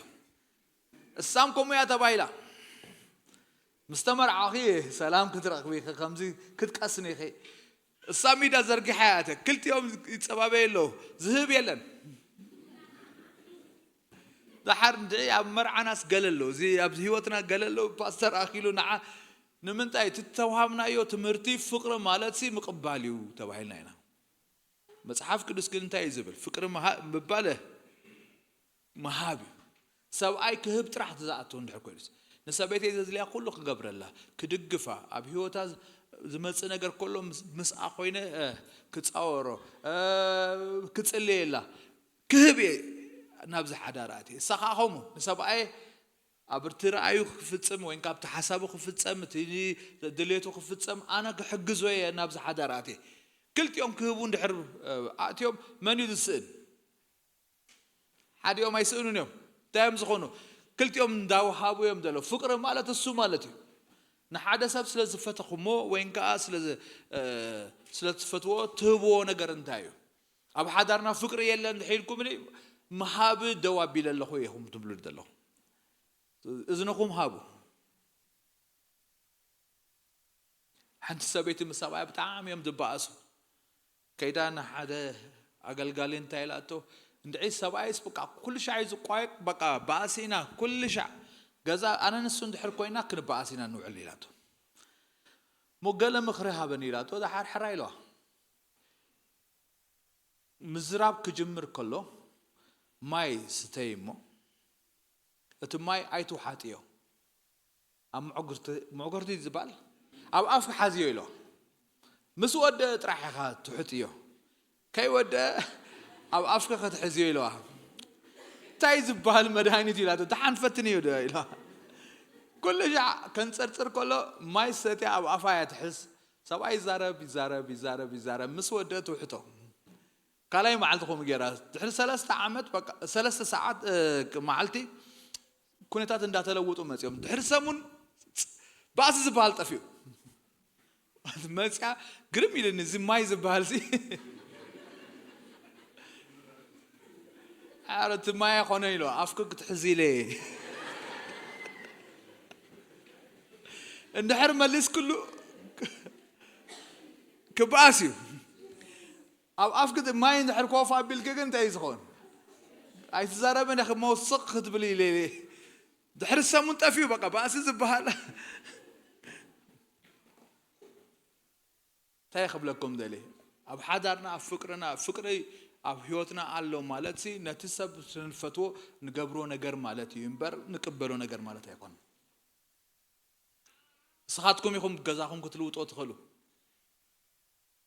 እሳም ከምኡ እያ ተባሂላ። ምስ ተመርዓኺ ሰላም ክትረኽቢ ኢኺ፣ ከምዚ ክትቀስኒ ኢኺ። እሳም ኢዳ ዘርጊሓ እያ ኣትያ። ክልቲኦም ይጸባበዩ ኣለዉ። ዝህብ የለን። ደሓር እንድዒ ኣብ መርዓናስ ገለ ኣሎ። እዚ ኣብ ህይወትና ገለ ኣሎ። ፓስተር ኣኺሉ ንዓ ንምንታይ? እቲ እተዋሃብናዮ ትምህርቲ ፍቕሪ ማለት ሲ ምቕባል እዩ ተባሂልና ኢና። መጽሓፍ ቅዱስ ግን እንታይ እዩ ዝብል? ፍቅሪ ምሃ-፣ ምባለ ምሃብ እዩ። ሰብኣይ ክህብ ጥራሕ ዝኣቱ እንድሕር ኮይኑስ፣ ንሰበይተይ ዘድልያ ኩሉ ክገብረላ፣ ክድግፋ፣ ኣብ ህይወታ ዝ-፣ ዝመጽእ ነገር ከሎ ምስ-፣ ምስኣ ኮይነ፣ እ፣ ክጻወሮ፣ እ፣ ክጽልየላ፣ ክህብ እየ ናብዚ ሓዳር ኣትየ። እሳ ኸኣ ከምኡ ንሰብኣየ ኣብ እቲ ረኣዩ ክፍጽም ወይ ካብቲ ሓሳቡ ክፍጸም፣ እቲ ድሌቱ ክፍጸም፣ ኣነ ክሕግዞ እየ ናብዚ ሓዳር ኣትየ። ክልቲኦም ክህቡ እንድሕር፣ እ፣ ኣእትዮም፣ መን እዩ ዝስእን? ሓዲኦም ኣይስእኑን እዮም። እንታይ እዮም ዝኾኑ? ክልቲኦም እንዳወሃቡ እዮም ዘለዉ። ፍቅሪ ማለት እሱ ማለት እዩ። ንሓደ ሰብ ስለ ዝፈተኹሞ ወይ ከዓ ስለ ዝ-፣ እ፣ ስለ ትፈትዎ ትህብዎ ነገር እንታይ እዩ? ኣብ ሓዳርና ፍቅሪ የለን እንድሕር ኢልኩምኒ፣ ምሃብ ደው ኣቢለ ኣለኹ ኢኹም ትብሉ ዘለኹም። እዝንኹም ሃቡ። ሓንቲ ሰበይቲ ምስ ሰብኣያ ብጣዕሚ እዮም ዝበኣሱ። ከይዳ ንሓደ ኣገልጋሊ እንታይ ኢላቶ፣ እንድዒ ሰብኣይስ በቃ ኩሉ ሻዕ እዩ ዝቋየቅ፣ በቃ ባእሲ ኢና ኩሉ ሻዕ። ገዛ ኣነ ንሱ እንድሕር ኮይና ክንበኣስ ኢና ንውዕል ኢላቶ። እሞ ገለ ምኽሪ ሃበኒ ኢላቶ፣ ደሓር ሕራይ ኢለዋ። ምዝራብ ክጅምር ከሎ፣ ማይ ስተይ እሞ እቲ ማይ ኣይትውሓጥዮ። ኣብ መዕጉርቲ መዕጉርቲ ዝበሃል ኣብ ኣፍኪ ሓዝዮ ኢሎ። ምስ ወደ ጥራሕ ኢኻ ትሕጥዮ። ከይወደ ኣብ ኣፍኪ ክትሕዝዮ ኢለዋ። እንታይ ዝበሃል መድሃኒት ኢላቶ። ደሓን ፈትንዮ ዶ ኢለዋ። ኩሉ ሻዕ ከንጸርጽር ከሎ ማይ ሰትያ ኣብ ኣፋ እያ ትሕዝ። ሰብኣይ ይዛረብ ይዛረብ ይዛረብ ይዛረብ ምስ ወደ ትውሕጦ። ካልኣይ መዓልቲ ከምኡ ገይራ። ድሕሪ ሰለስተ ዓመት በቃ ሰለስተ ሰዓት መዓልቲ ኩነታት እንዳተለውጡ መፅኦም። ድሕሪ ሰሙን ባእሲ ዝበሃል ጠፊኡ። መፅያ ግርም ኢልኒ። እዚ ማይ ዝበሃል ሲ ኣረ እቲ ማይ ኮነ ኢሎ ኣፍኩ ክትሕዚ ኢለ እንድሕር መሊስክሉ ክበኣስ እዩ። ኣብ ኣፍኪ ማይ እንድሕር ኮፍ ኣቢልኪ ግን እንታይ እዩ ዝኸውን? ኣይትዛረብን ኢኺ እሞ ስቕ ክትብሊ ኢለ ኢለ። ድሕሪ ሰሙን ጠፊኡ በቃ ባእሲ ዝበሃል። እንታይ ክብለኩም ደሊ? ኣብ ሓዳርና፣ ኣብ ፍቅርና፣ ፍቅሪ ኣብ ህይወትና ኣሎ ማለት ሲ ነቲ ሰብ ስንፈትዎ ንገብሮ ነገር ማለት እዩ እምበር ንቅበሎ ነገር ማለት ኣይኮነን። ንስኻትኩም ኢኹም ገዛኹም ክትልውጦ ትኽእሉ።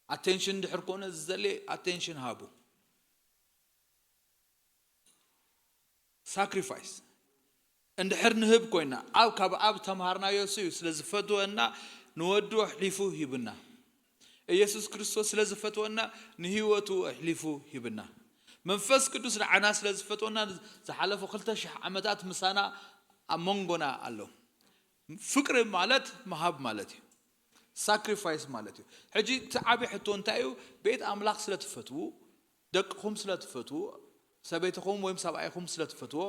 ኣቴንሽን እንድሕር ኮነ ዝደሊ ኣቴንሽን ሃቡ። ሳክሪፋይስ እንድሕር ንህብ ኮይና ኣብ ካብ ኣብ ተምሃርናዮ እሱ እዩ። ስለ ዝፈትወና ንወዱ ኣሕሊፉ ሂብና። ኢየሱስ ክርስቶስ ስለ ዝፈትወና ንህይወቱ ኣሕሊፉ ሂብና። መንፈስ ቅዱስ ንዓና ስለ ዝፈትወና ዝሓለፉ ክልተ ሽሕ ዓመታት ምሳና ኣብ መንጎና ኣሎ። ፍቅሪ ማለት ምሃብ ማለት እዩ። ሳክሪፋይስ ማለት እዩ። ሕጂ እቲ ዓብዪ ሕቶ እንታይ እዩ? ቤት ኣምላኽ ስለ ትፈትዉ፣ ደቅኹም ስለ ትፈትዉ፣ ሰበይትኹም ወይም ሰብኣይኹም ስለ ትፈትዎ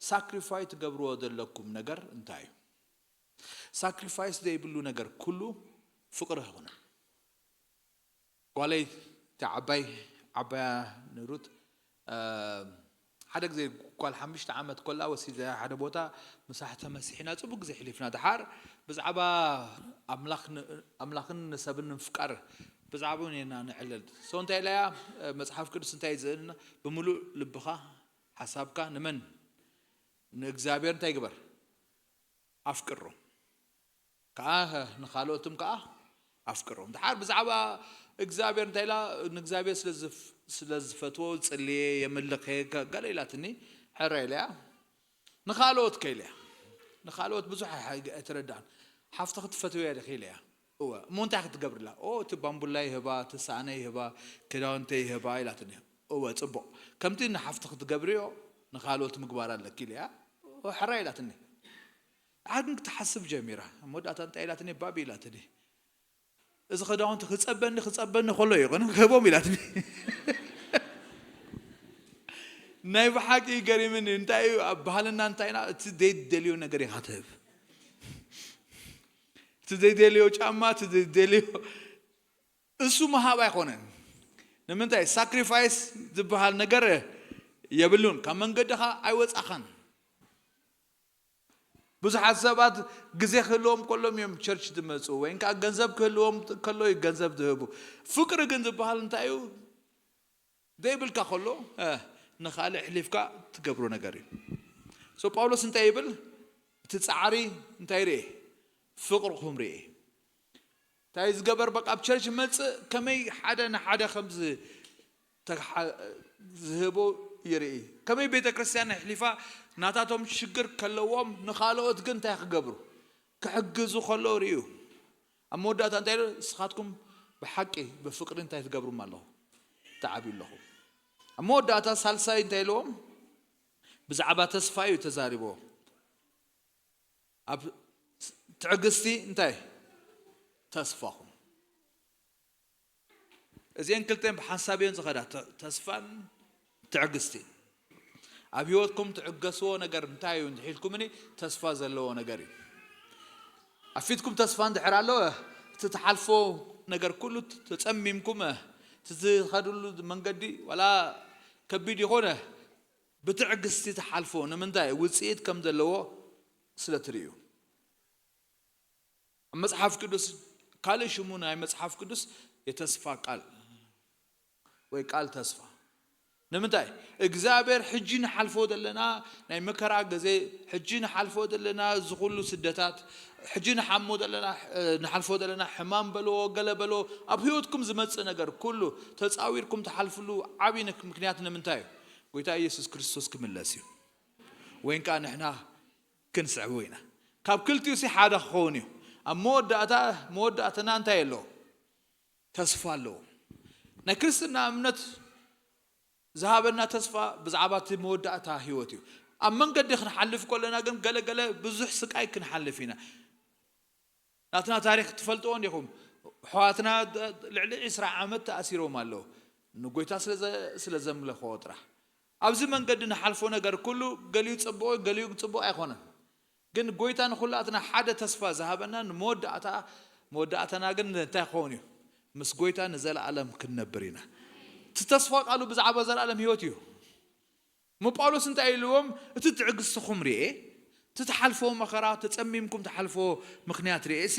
ሳክሪፋይ ትገብርዎ ዘለኩም ነገር እንታይ እዩ? ሳክሪፋይስ ዘይብሉ ነገር ኩሉ ፍቅሪ ኣይኮነን። ጓለይ እታ ዓባይ ዓባያ ንሩት ሓደ ግዜ ጓል ሓሙሽተ ዓመት ኮላ ወሲደ ሓደ ቦታ ምሳሕ ተመሲሕና ጽቡቅ ግዜ ሕሊፍና። ድሓር ብዛዕባ ኣምላኽን ንሰብን ንምፍቃር ብዛዕባኡ ኔና ንዕልል። So እንታይ ኢላያ? መጽሓፍ ቅዱስ እንታይ ዝእልና? ብምሉእ ልብኻ፣ ሓሳብካ ንመን? ንእግዚኣብሔር እንታይ ግበር? ኣፍቅሮ። ከኣ ንኻልኦትም ከኣ ኣፍቅሮም። ድሓር ብዛዕባ እግዚኣብሔር እንታይ ኢላ? ንእግዚኣብሔር ስለ ዝፍ-፣ ስለ ዝፈትዎ ጽልየ፣ የምልኸ፣ ከ-፣ ገለ ኢላትኒ። ሕረ ኢለያ። ንኻልኦት ከ ኢለያ። ንኻልኦት ብዙሕ ኣይ-፣ ኣይ-፣ ኣይተረድኣን። ሓፍትኺ ትፈትውያ ዲኺ ኢለያ። እወ። እሞ እንታይ ክትገብርላ? ኦ፣ እቲ ባምቡላ ይህባ፣ እቲ ሳእነ ይህባ፣ ክዳውንተ ይህባ ኢላትኒ። እወ፣ ጽቡቕ። ከምቲ ንሓፍትኺ ትገብርዮ፣ ንኻልኦት ምግባር ኣለኪ ኢለያ። እወ፣ ሕረ ኢላትኒ። ደሓር ግን ክትሓስብ ጀሚራ። ኣብ መወዳእታ እንታይ ኢላትኒ? ባቢ ኢላትኒ። እዚ ክዳውንቲ ክጸበኒ፣ ክጸበኒ ከሎ እዩ፣ ግን ክህቦም ኢላትኒ። ናይ ብሓቂ ገሪምኒ። እንታይ እዩ ኣብ ባህልና እንታይ ኢና? እቲ ዘይደልዮ ነገር ኢኻ ትህብ። እቲ ዘይደልዮ ጫማ፣ እቲ ዘይደልዮ እሱ ምሃብ ኣይኮነን። ንምንታይ? ሳክሪፋይስ ዝበሃል ነገር የብሉን። ካብ መንገድኻ ኣይወጻኻን። ብዙሓት ሰባት ግዜ ክህልዎም ከሎም እዮም ቸርች ዝመፁ፣ ወይ ከዓ ገንዘብ ክህልዎም ከሎ እዩ ገንዘብ ዝህቡ። ፍቅሪ ግን ዝበሃል እንታይ እዩ? ዘይብልካ ከሎ፣ እ፣ ንኻልእ ኣሕሊፍካ ትገብሮ ነገር እዩ። So ጳውሎስ እንታይ ይብል? እቲ ጻዕሪ እንታይ ርኤ? ፍቅርኹም ርኤ። እንታይ ዝገበር? በቃ ኣብ ቸርች መጽእ ከመይ ሓደ ንሓደ ከም ዝ-፣ ተግሓ-፣ ዝህቦ ይርኢ። ከመይ ቤተ ክርስቲያን ኣሕሊፋ ናታቶም ሽግር ከለዎም ንኻልኦት ግን እንታይ ክገብሩ? ክሕግዙ ከለዉ ርእዩ። ኣብ መወዳእታ እንታይ ኢሉ? ንስኻትኩም ብሓቂ ብፍቅሪ እንታይ ትገብሩም ኣለኹ? ትዓብዩ ኣለኹ። ኣብ መወዳእታ ሳልሳይ እንታይ ኢልዎም? ብዛዕባ ተስፋ እዩ ተዛሪብዎ። ኣብ ትዕግስቲ እንታይ? ተስፋኹም። እዚአን ክልተን ብሓንሳብ እየን ዝኸዳ፣ ተ-፣ ተስፋን ትዕግስቲ። ኣብ ህይወትኩም ትዕገስዎ ነገር እንታይ እዩ እንድሒልኩምኒ፣ ተስፋ ዘለዎ ነገር እዩ። ኣብ ፊትኩም ተስፋ እንድሕር ኣሎ፣ እቲ ትሓልፎ ነገር ኩሉ ተጸሚምኩም፣ እቲ ዝኸድሉ መንገዲ ዋላ ከቢድ ይኾነ፣ ብትዕግስቲ ትሓልፎ። ንምንታይ? ውጽኢት ከም ዘለዎ ስለ ትርእዩ። ኣብ መጽሓፍ ቅዱስ ካልእ ሽሙ ናይ መጽሓፍ ቅዱስ የተስፋ ቃል ወይ ቃል ተስፋ። ንምንታይ እግዚኣብሔር ሕጂ ንሓልፎ ዘለና ናይ መከራ ግዜ፣ ሕጂ ንሓልፎ ዘለና ዝኹሉ ስደታት፣ ሕጂ ንሓሞ ዘለና ንሓልፎ ዘለና ሕማም በልዎ፣ ገለ በልዎ፣ ኣብ ህይወትኩም ዝመጽእ ነገር ኩሉ ተጻዊርኩም ትሓልፍሉ ዓብዪ ምክንያት ንምንታይ እዩ? ጎይታ ኢየሱስ ክርስቶስ ክምለስ እዩ። ወይን ከዓ ንሕና ክንስዕቦ ኢና። ካብ ክልቲኡ ሲ ሓደ ክኸውን እዩ። ኣብ መወዳእታ መወዳእተና እንታይ ኣለዎ? ተስፋ ኣለዎ። ናይ ክርስትና እምነት ዝሃበና ተስፋ ብዛዕባ እቲ መወዳእታ ህይወት እዩ። ኣብ መንገዲ ክንሓልፍ ከለና ግን ገለገለ ብዙሕ ስቃይ ክንሓልፍ ኢና። ናትና ታሪክ ትፈልጥዎ እንዲኹም። ኣሕዋትና ልዕሊ ዕስራ ዓመት ተኣሲሮም ኣለዉ፣ ንጎይታ ስለ ዘምለኽዎ ጥራሕ። ኣብዚ መንገዲ ንሓልፎ ነገር ኩሉ ገሊኡ ጽቡቕ፣ ገሊኡ ጽቡቕ ኣይኮነን። ግን ጎይታ ንኹላትና ሓደ ተስፋ ዝሃበና ንመወዳእታ፣ መወዳእታና ግን እንታይ ክኸውን እዩ? ምስ ጎይታ ንዘለኣለም ክንነብር ኢና። እቲ ተስፋ ቃሉ ብዛዕባ ዘለኣለም ህይወት እዩ። እሞ ጳውሎስ እንታይ ኢልዎም? እቲ ትዕግስትኹም ርኤ፣ እቲ ትሓልፎ መኸራ፣ ተጸሚምኩም ትሓልፎ ምኽንያት ርኤ ሲ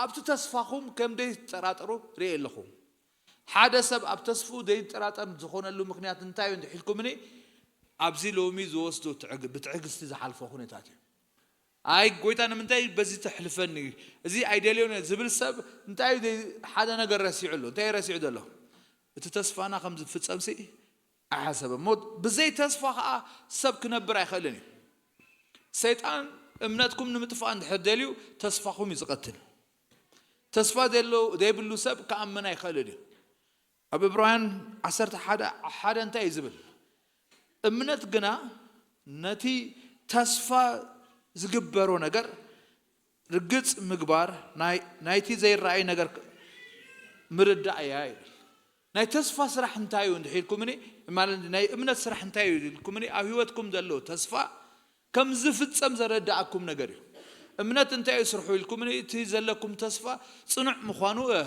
ኣብቲ ተስፋኹም ከም ደይትጠራጠሩ ርኤ ኣለኹ። ሓደ ሰብ ኣብ ተስፍኡ ዘይጠራጠር ዝኾነሉ ምኽንያት እንታይ እዩ እንድሒልኩምኒ፣ ኣብዚ ሎሚ ዝወስዶ ትዕግ- ብትዕግስቲ ዝሓልፎ ኩነታት እዩ። ኣይ ጎይታ ንምንታይ በዚ ተሕልፈኒ፣ እዚ ኣይደልዮን እየ ዝብል ሰብ እንታይ እዩ ዘይ- ሓደ ነገር ረሲዑ ኣሎ። እንታይ እዩ ረሲዑ ዘሎ? እቲ ተስፋና ከም ዝፍጸምሲ ኣይሓሰበ። ሞ ብዘይ ተስፋ ከዓ ሰብ ክነብር ኣይኽእልን እዩ። ሰይጣን እምነትኩም ንምጥፋእ እንድሕር ደልዩ ተስፋኹም እዩ ዝቐትል። ተስፋ ዘይብሉ ሰብ ክኣምን ኣይኽእልን እዩ። ኣብ ዕብራውያን ዓሰርተ ሓደ ሓደ እንታይ እዩ ዝብል? እምነት ግና ነቲ ተስፋ ዝግበሮ ነገር ርግጽ ምግባር፣ ናይ- ናይቲ ዘይረኣይ ነገር ምርዳእ እያ ይብል። ናይ ተስፋ ስራሕ እንታይ እዩ እንድሒልኩምኒ፣ ማለት ናይ እምነት ስራሕ እንታይ እዩ ኢልኩምኒ፣ ኣብ ህይወትኩም ዘሎ ተስፋ ከም ዝፍጸም ዘረዳእኩም ነገር እዩ። እምነት እንታይ እዩ ስርሑ ኢልኩምኒ፣ እቲ ዘለኩም ተስፋ ጽኑዕ ምዃኑ እ፣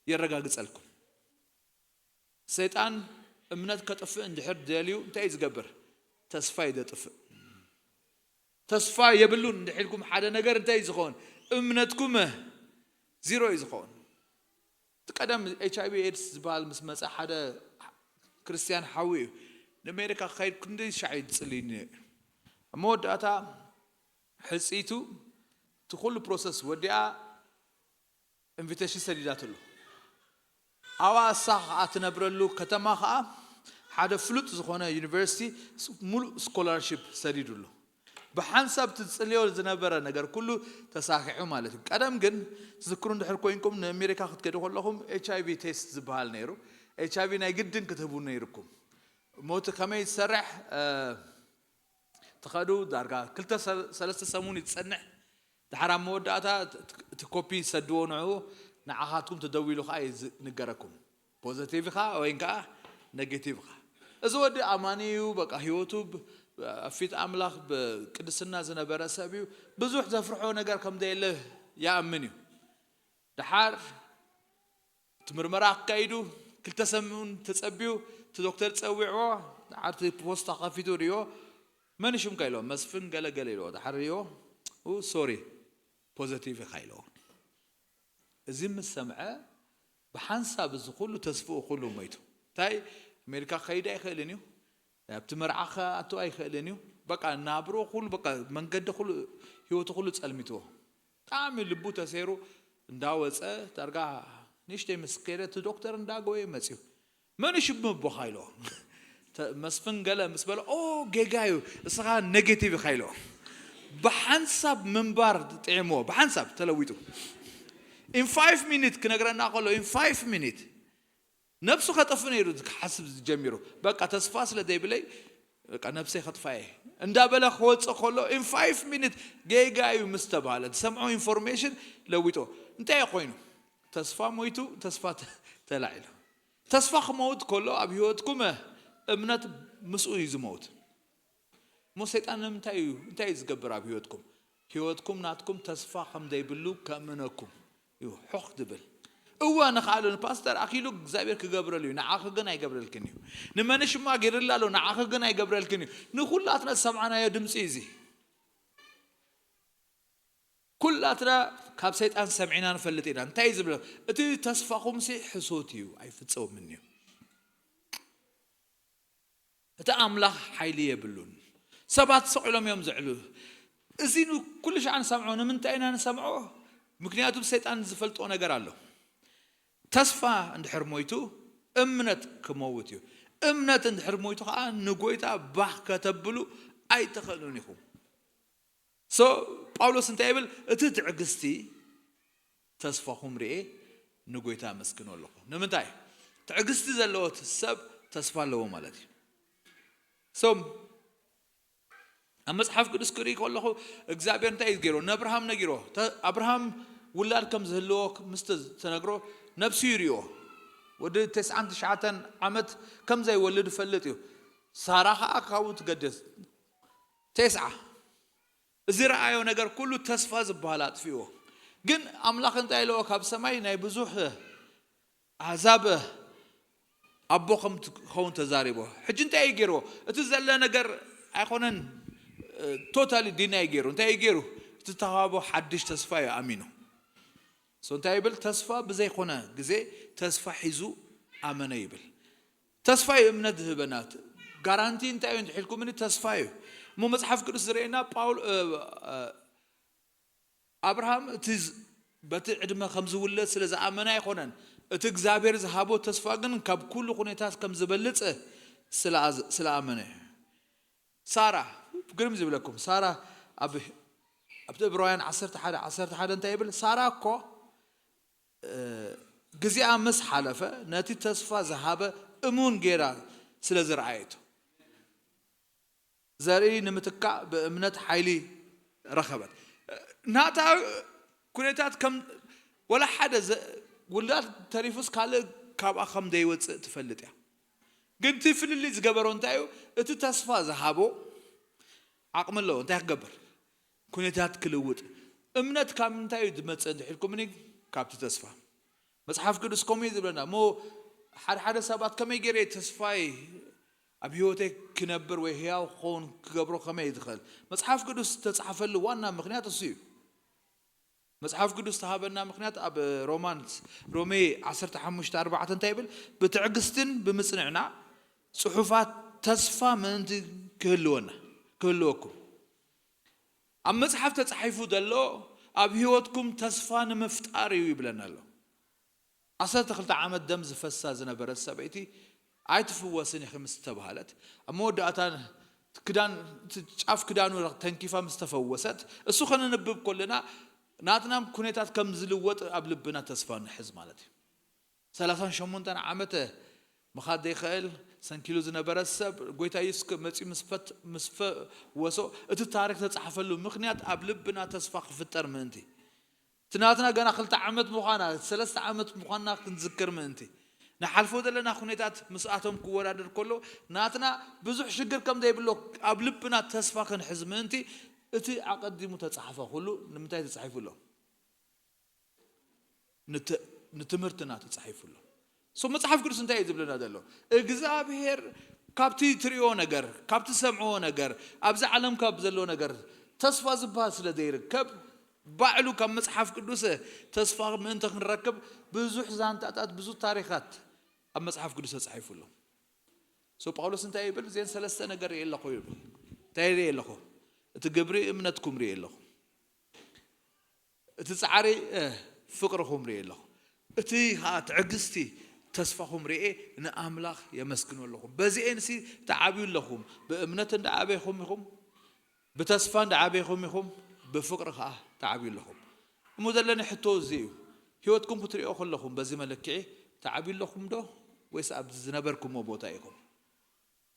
የረጋግጸልኩም። ሰይጣን እምነት ከጥፍእ እንድሕር ደልዩ እንታይ እዩ ዝገብር? ተስፋ እዩ ዘጥፍእ። ተስፋ የብሉን እንድሒልኩም ሓደ ነገር እንታይ እዩ ዝኸውን? እምነትኩም እ፣ ዚሮ እዩ ዝኸውን። እቲ ቀደም ኤች ኣይ ቪ ኤድስ ዝበሃል ምስ መጸ ሓደ ክርስትያን ሓዊ እዩ። ንኣሜሪካ ክኸይድ ክንደይ ሻዕ እዩ ዝጽልይኒ ነይሩ። ኣብ መወዳእታ ሕጽይቱ እቲ ኩሉ ፕሮሰስ ወዲኣ ኢንቪቴሽን ሰዲዳትሉ። ኣብኣ እሳ ከዓ ትነብረሉ ከተማ ከዓ ሓደ ፍሉጥ ዝኾነ ዩኒቨርሲቲ ስ- ሙሉእ ስኮላርሺፕ ሰዲዱሉ። ብሓንሳብ ትጽልዮ ዝነበረ ነገር ኩሉ ተሳኺዑ ማለት እዩ። ቀደም ግን ትዝክሩ እንድሕር ኮይንኩም ንኣሜሪካ ክትከዱ ከለኹም ኤች ኣይ ቪ ቴስት ዝበሃል ነይሩ። ኤች ኣይ ቪ ናይ ግድን ክትህቡ ነይርኩም። እሞ እቲ ከመይ ዝሰርሕ እ፣ ትኸዱ ዳርጋ ክልተ ሰ- ሰለስተ ሰሙን እዩ ዝጸንሕ። ድሓር ኣብ መወዳእታ እቲ- እቲ ኮፒ ሰድዎ ንዕኡ ንዓኻትኩም ተደዊሉ ከዓ እዩ ዝንገረኩም። ፖዘቲቭ ኢኻ ወይ ከዓ ኔጌቲቭ ኢኻ። እዚ ወዲ ኣማኒ እዩ፣ በቃ ህይወቱ ብ- ኣብ ፊት ኣምላኽ ብቅድስና ዝነበረ ሰብ እዩ። ብዙሕ ዘፍርሖ ነገር ከም ዘየለ ይኣምን እዩ። ድሓር እቲ ምርመራ ኣካይዱ ክልተ ሰሙን ተጸብዩ፣ እቲ ዶክተር ጸዊዕዎ፣ ድሓር እቲ ፖስታ ከፊቱ ሪኦ፣ መን ሽምካ ኢልዎ፣ መስፍን ገለ ገለ ኢልዎ፣ ድሓር ሪኦ፣ ኡ ሶሪ ፖዘቲቭ ኢኻ ኢልዎ። እዚ ምስ ሰምዐ ብሓንሳብ እዚ ኩሉ ተስፍኡ ኩሉ ሞይቱ። እንታይ ኣሜሪካ ክኸይድ ኣይኽእልን እዩ፣ ኣብቲ መርዓ ክኣቱ ኣይኽእልን እዩ። በቃ ናብሮ ኩሉ በቃ መንገዲ ኩሉ ህይወቱ ኩሉ ጸልሚትዎ። ብጣዕሚ ልቡ ተሰይሩ እንዳወፀ ዳርጋ ንእሽተይ ምስ ከደ እቲ ዶክተር እንዳጎየ መፅዩ። መን እዩ ሽም ኣቦኻ ኢልዎ። ተ- መስፍን ገለ ምስ በለ ኦ ጌጋ እዩ እስኻ ኔጌቲቭ ኢኻ ኢልዎ። ብሓንሳብ ምንባር ጥዕምዎ ብሓንሳብ ተለዊጡ። ኢን ፋይቭ ሚኒት ክነግረና ከሎ ኢን ፋይቭ ሚኒት ነብሱ ከጥፍ ነይሩ ክሓስብ ጀሚሩ። በቃ ተስፋ ስለ ዘይብለይ በቃ ነብሰይ ከጥፋ እየ እንዳበለ ክወፅእ ከሎ ኢን ፋይቭ ሚኒት ጌጋ እዩ ምስ ተባለ ዝሰምዖ ኢንፎርሜሽን ለዊጦ። እንታይ እዩ ኮይኑ? ተስፋ ሞይቱ፣ ተስፋ ተ- ተላዒሉ። ተስፋ ክመውት ከሎ ኣብ ህይወትኩም እምነት ምስኡ እዩ ዝመውት። እሞ ሰይጣን ንምንታይ እዩ እንታይ እዩ ዝገብር ኣብ ህይወትኩም? ህይወትኩም ናትኩም ተስፋ ከም ዘይብሉ ከእምነኩም እዩ ሑኽ ዝብል። እወ ንኽኣሉ ንፓስተር ኣኪሉ እግዚኣብሔር ክገብረሉ እዩ፣ ንዓኺ ግን ኣይገብረልክን እዩ። ንመንሽማ ገይርላ ኣሎ፣ ንዓኺ ግን ኣይገብረልክን እዩ። ንኹላትና ዝሰምዓናዮ ድምፂ እዩ እዚ። ኩላትና ካብ ሰይጣን ሰሚዕና ንፈልጥ ኢና። እንታይ እዩ ዝብል? እቲ ተስፋኹምሲ ሕሶት እዩ፣ ኣይፍፀውምን እዩ። እቲ ኣምላኽ ሓይሊ የብሉን። ሰባት ሰቕ ኢሎም እዮም ዝዕሉ። እዚ ንኩሉ ሻዕ ንሰምዖ። ንምንታይ ኢና ንሰምዖ? ምክንያቱ ሰይጣን ዝፈልጦ ነገር ኣሎ። ተስፋ እንድሕር ሞይቱ እምነት ክመውት እዩ። እምነት እንድሕር ሞይቱ ከዓ ንጎይታ ባህ ከተብሉ ኣይትኽእሉን ኢኹም። ሶ ጳውሎስ እንታይ ይብል? እቲ ትዕግስቲ ተስፋኹም ርኤ ንጎይታ ኣመስግኖ ኣለኹ። ንምንታይ? ትዕግስቲ ዘለዎ ሰብ ተስፋ ኣለዎ ማለት እዩ። ሶም ኣብ መጽሓፍ ቅዱስ ክርኢ ከለኹ እግዚኣብሔር እንታይ እዩ ገይሮ? ንኣብርሃም ነጊሮ። ተ- ኣብርሃም ውላድ ከም ዝህልዎ ምስ ተ- ተነግሮ ነብሱ ይርእዮ። ወዲ ተስዓን ትሽዓተን ዓመት ከም ዘይወልድ ይፈልጥ እዩ። ሳራ ከዓ ካብኡ ትገድስ። ተስዓ እዚ ረኣዮ ነገር ኩሉ ተስፋ ዝበሃል ኣጥፊዎ። ግን ኣምላኽ እንታይ ኢለዎ? ካብ ሰማይ ናይ ብዙሕ ኣሕዛብ ኣቦ ከም ትኸውን ተዛሪቦ። ሕጂ እንታይ እዩ ገይርዎ? እቲ ዘለ ነገር ኣይኮነን። ቶታሊ ዲናይ ገይሩ እንታይ እዩ ገይሩ? እቲ ተዋህቦ ሓድሽ ተስፋ እዩ ኣሚኑ። ሶ እንታይ ይብል? ተስፋ ብዘይኮነ ግዜ ተስፋ ሒዙ ኣመነ ይብል። ተስፋ እዩ እምነት ዝህበና። ጋራንቲ እንታይ እዩ እንድሕልኩምኒ? ተስፋ እዩ። እሞ መጽሓፍ ቅዱስ ዝርእየና ጳውል እ- እ- ኣብርሃም እቲ ዝ- በቲ ዕድመ ከም ዝውለድ ስለ ዝኣመነ ኣይኮነን። እቲ እግዚኣብሔር ዝሃቦ ተስፋ ግን ካብ ኩሉ ኩነታት ከም ዝበልጽ ስለኣዝ- ስለኣመነ እዩ። ሳራ ግርም ዝብለኩም ሳራ ኣብ ኣብቲ ዕብራውያን ዓሰርተ ሓደ ዓሰርተ ሓደ እንታይ ይብል? ሳራ እኮ እ፣ ግዜኣ ምስ ሓለፈ ነቲ ተስፋ ዝሃበ እሙን ጌራ ስለ ዝረኣየቶ ዘርኢ ንምትካእ ብእምነት ሓይሊ ረኸበት። ናታ ኩነታት ከም ወላ ሓደ ዘ- ውላድ ተሪፉስ ካልእ ካብኣ ከም ዘይወፅእ ትፈልጥ እያ። ግን እቲ ፍልልይ ዝገበሮ እንታይ እዩ? እቲ ተስፋ ዝሃቦ ዓቕሚ ኣለዎ። እንታይ ክገብር? ኩነታት ክልውጥ። እምነት ካብ ምንታይ እዩ ዝመፅእ እንድሕልኩምኒ? ካብቲ ተስፋ። መፅሓፍ ቅዱስ ከምኡ እዩ ዝብለና። እሞ ሓደ ሓደ ሰባት ከመይ ገይረ ተስፋይ ኣብ ህይወተይ ክነብር ወይ ህያው ክኸውን ክገብሮ ከመይ እዩ ዝኽእል? መፅሓፍ ቅዱስ ዝተፃሕፈሉ ዋና ምክንያት እሱ እዩ። መጽሓፍ ቅዱስ ተሃበና ምክንያት ኣብ ሮማን ሮሜ ዓሰርተ ሓሙሽተ ኣርባዕተ እንታይ ይብል? ብትዕግስትን ብምጽንዕና ጽሑፋት ተስፋ ምእንቲ ክህልወና ክህልወኩም። ኣብ መጽሓፍ ተጻሒፉ ዘሎ ኣብ ህይወትኩም ተስፋ ንምፍጣር እዩ ይብለና ኣሎ። ዓሰርተ ክልተ ዓመት ደም ዝፈሳ ዝነበረት ሰበይቲ ኣይትፍወስን ኢኺ ምስ ተባህለት ኣብ መወዳእታ ክዳን ጫፍ ክዳኑ ተንኪፋ ምስ ተፈወሰት እሱ ከነንብብ ከለና ናትና ኩነታት ከም ዝልወጥ ኣብ ልብና ተስፋ ንሕዝ ማለት እዩ። ሰላሳን ሸሞንተን ዓመት ምኻድ ዘይኽእል ሰንኪሉ ዝነበረ ሰብ ጎይታ ኢየሱስ መፂኡ ምስ ፈት- ምስ ፈወሶ እቲ ታሪክ ተፃሕፈሉ ምክንያት ኣብ ልብና ተስፋ ክፍጠር ምእንቲ እቲ ናትና ገና ክልተ ዓመት ምዃና ሰለስተ ዓመት ምዃና ክንዝክር ምእንቲ ንሓልፎ ዘለና ኩነታት ምስኣቶም ክወዳደር ከሎ ናትና ብዙሕ ሽግር ከም ዘይብሎ ኣብ ልብና ተስፋ ክንሕዝ ምእንቲ እቲ ኣቐዲሙ ተጻሕፈ ኩሉ ንምንታይ ተጻሒፉ ኣሎ? ንት- ንትምህርትና ተጻሒፉ ኣሎ። ሶ መጽሓፍ ቅዱስ እንታይ እዩ ዝብለና ዘሎ? እግዚኣብሔር ካብቲ ትሪኦ ነገር ካብቲ ሰምዕዎ ነገር ኣብዚ ዓለም ካብ ዘሎ ነገር ተስፋ ዝበሃል ስለ ዘይርከብ ባዕሉ ካብ መጽሓፍ ቅዱስ ተስፋ ምእንቲ ክንረክብ ብዙሕ ዛንታታት ብዙ ታሪኻት ኣብ መጽሓፍ ቅዱስ ተጻሒፉ ኣሎ። ሶ ጳውሎስ እንታይ ይብል? እዚአን ሰለስተ ነገር ርኢ ኣለኹ ይብል። እንታይ ርኢ ኣለኹ? እቲ ግብሪ እምነትኩም ርኢ ኣለኹ። እቲ ጻዕሪ ፍቅርኹም ርኢ ኣለኹ። እቲ ከዓ ትዕግስቲ ተስፋኹም ርኤ ንኣምላኽ የመስግኖ ኣለኹ። በዚኤንሲ ተዓብዩ ኣለኹም። ብእምነት እንዳዓበይኹም ኢኹም፣ ብተስፋ እንዳዓበይኹም ኢኹም፣ ብፍቅሪ ከዓ ተዓብዩ ኣለኹም። እሞ ዘለኒ ሕቶ እዚ እዩ። ህይወትኩም ክትሪኦ ከለኹም በዚ መለክዒ ተዓብዩ ኣለኹም ዶ ወይስ ኣብ ዝነበርኩሞ ቦታ ኢኹም?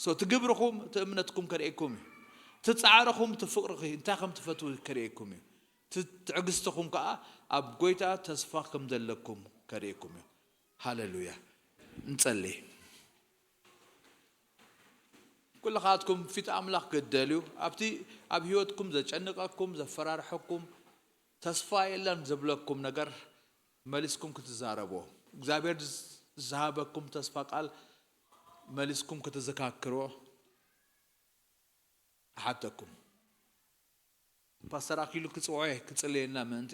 ሶ እቲ ግብርኹም እቲ እምነትኩም ከርእየኩም እዩ። እቲ ጻዕርኹም እቲ ፍቅርኺ እንታይ ከም ትፈትዉ ከርእየኩም እዩ። እቲ ትዕግስትኹም ከዓ ኣብ ጎይታ ተስፋ ከም ዘለኩም ከርእየኩም እዩ። ሃሌሉያ። እንጸሊ። ኩልኻትኩም ፊት ኣምላኽ ግደልዩ ኣብቲ ኣብ ህይወትኩም ዘጨንቀኩም ዘፈራርሐኩም ተስፋ የለን ዝብለኩም ነገር መሊስኩም ክትዛረብዎ እግዚኣብሔር ዝሃበኩም ተስፋ ቃል መሊስኩም ክትዘካክርዎ እሓተኩም። ፓስተር ኣኪሉ ክፅውዖ ክፅልየልና ምእንቲ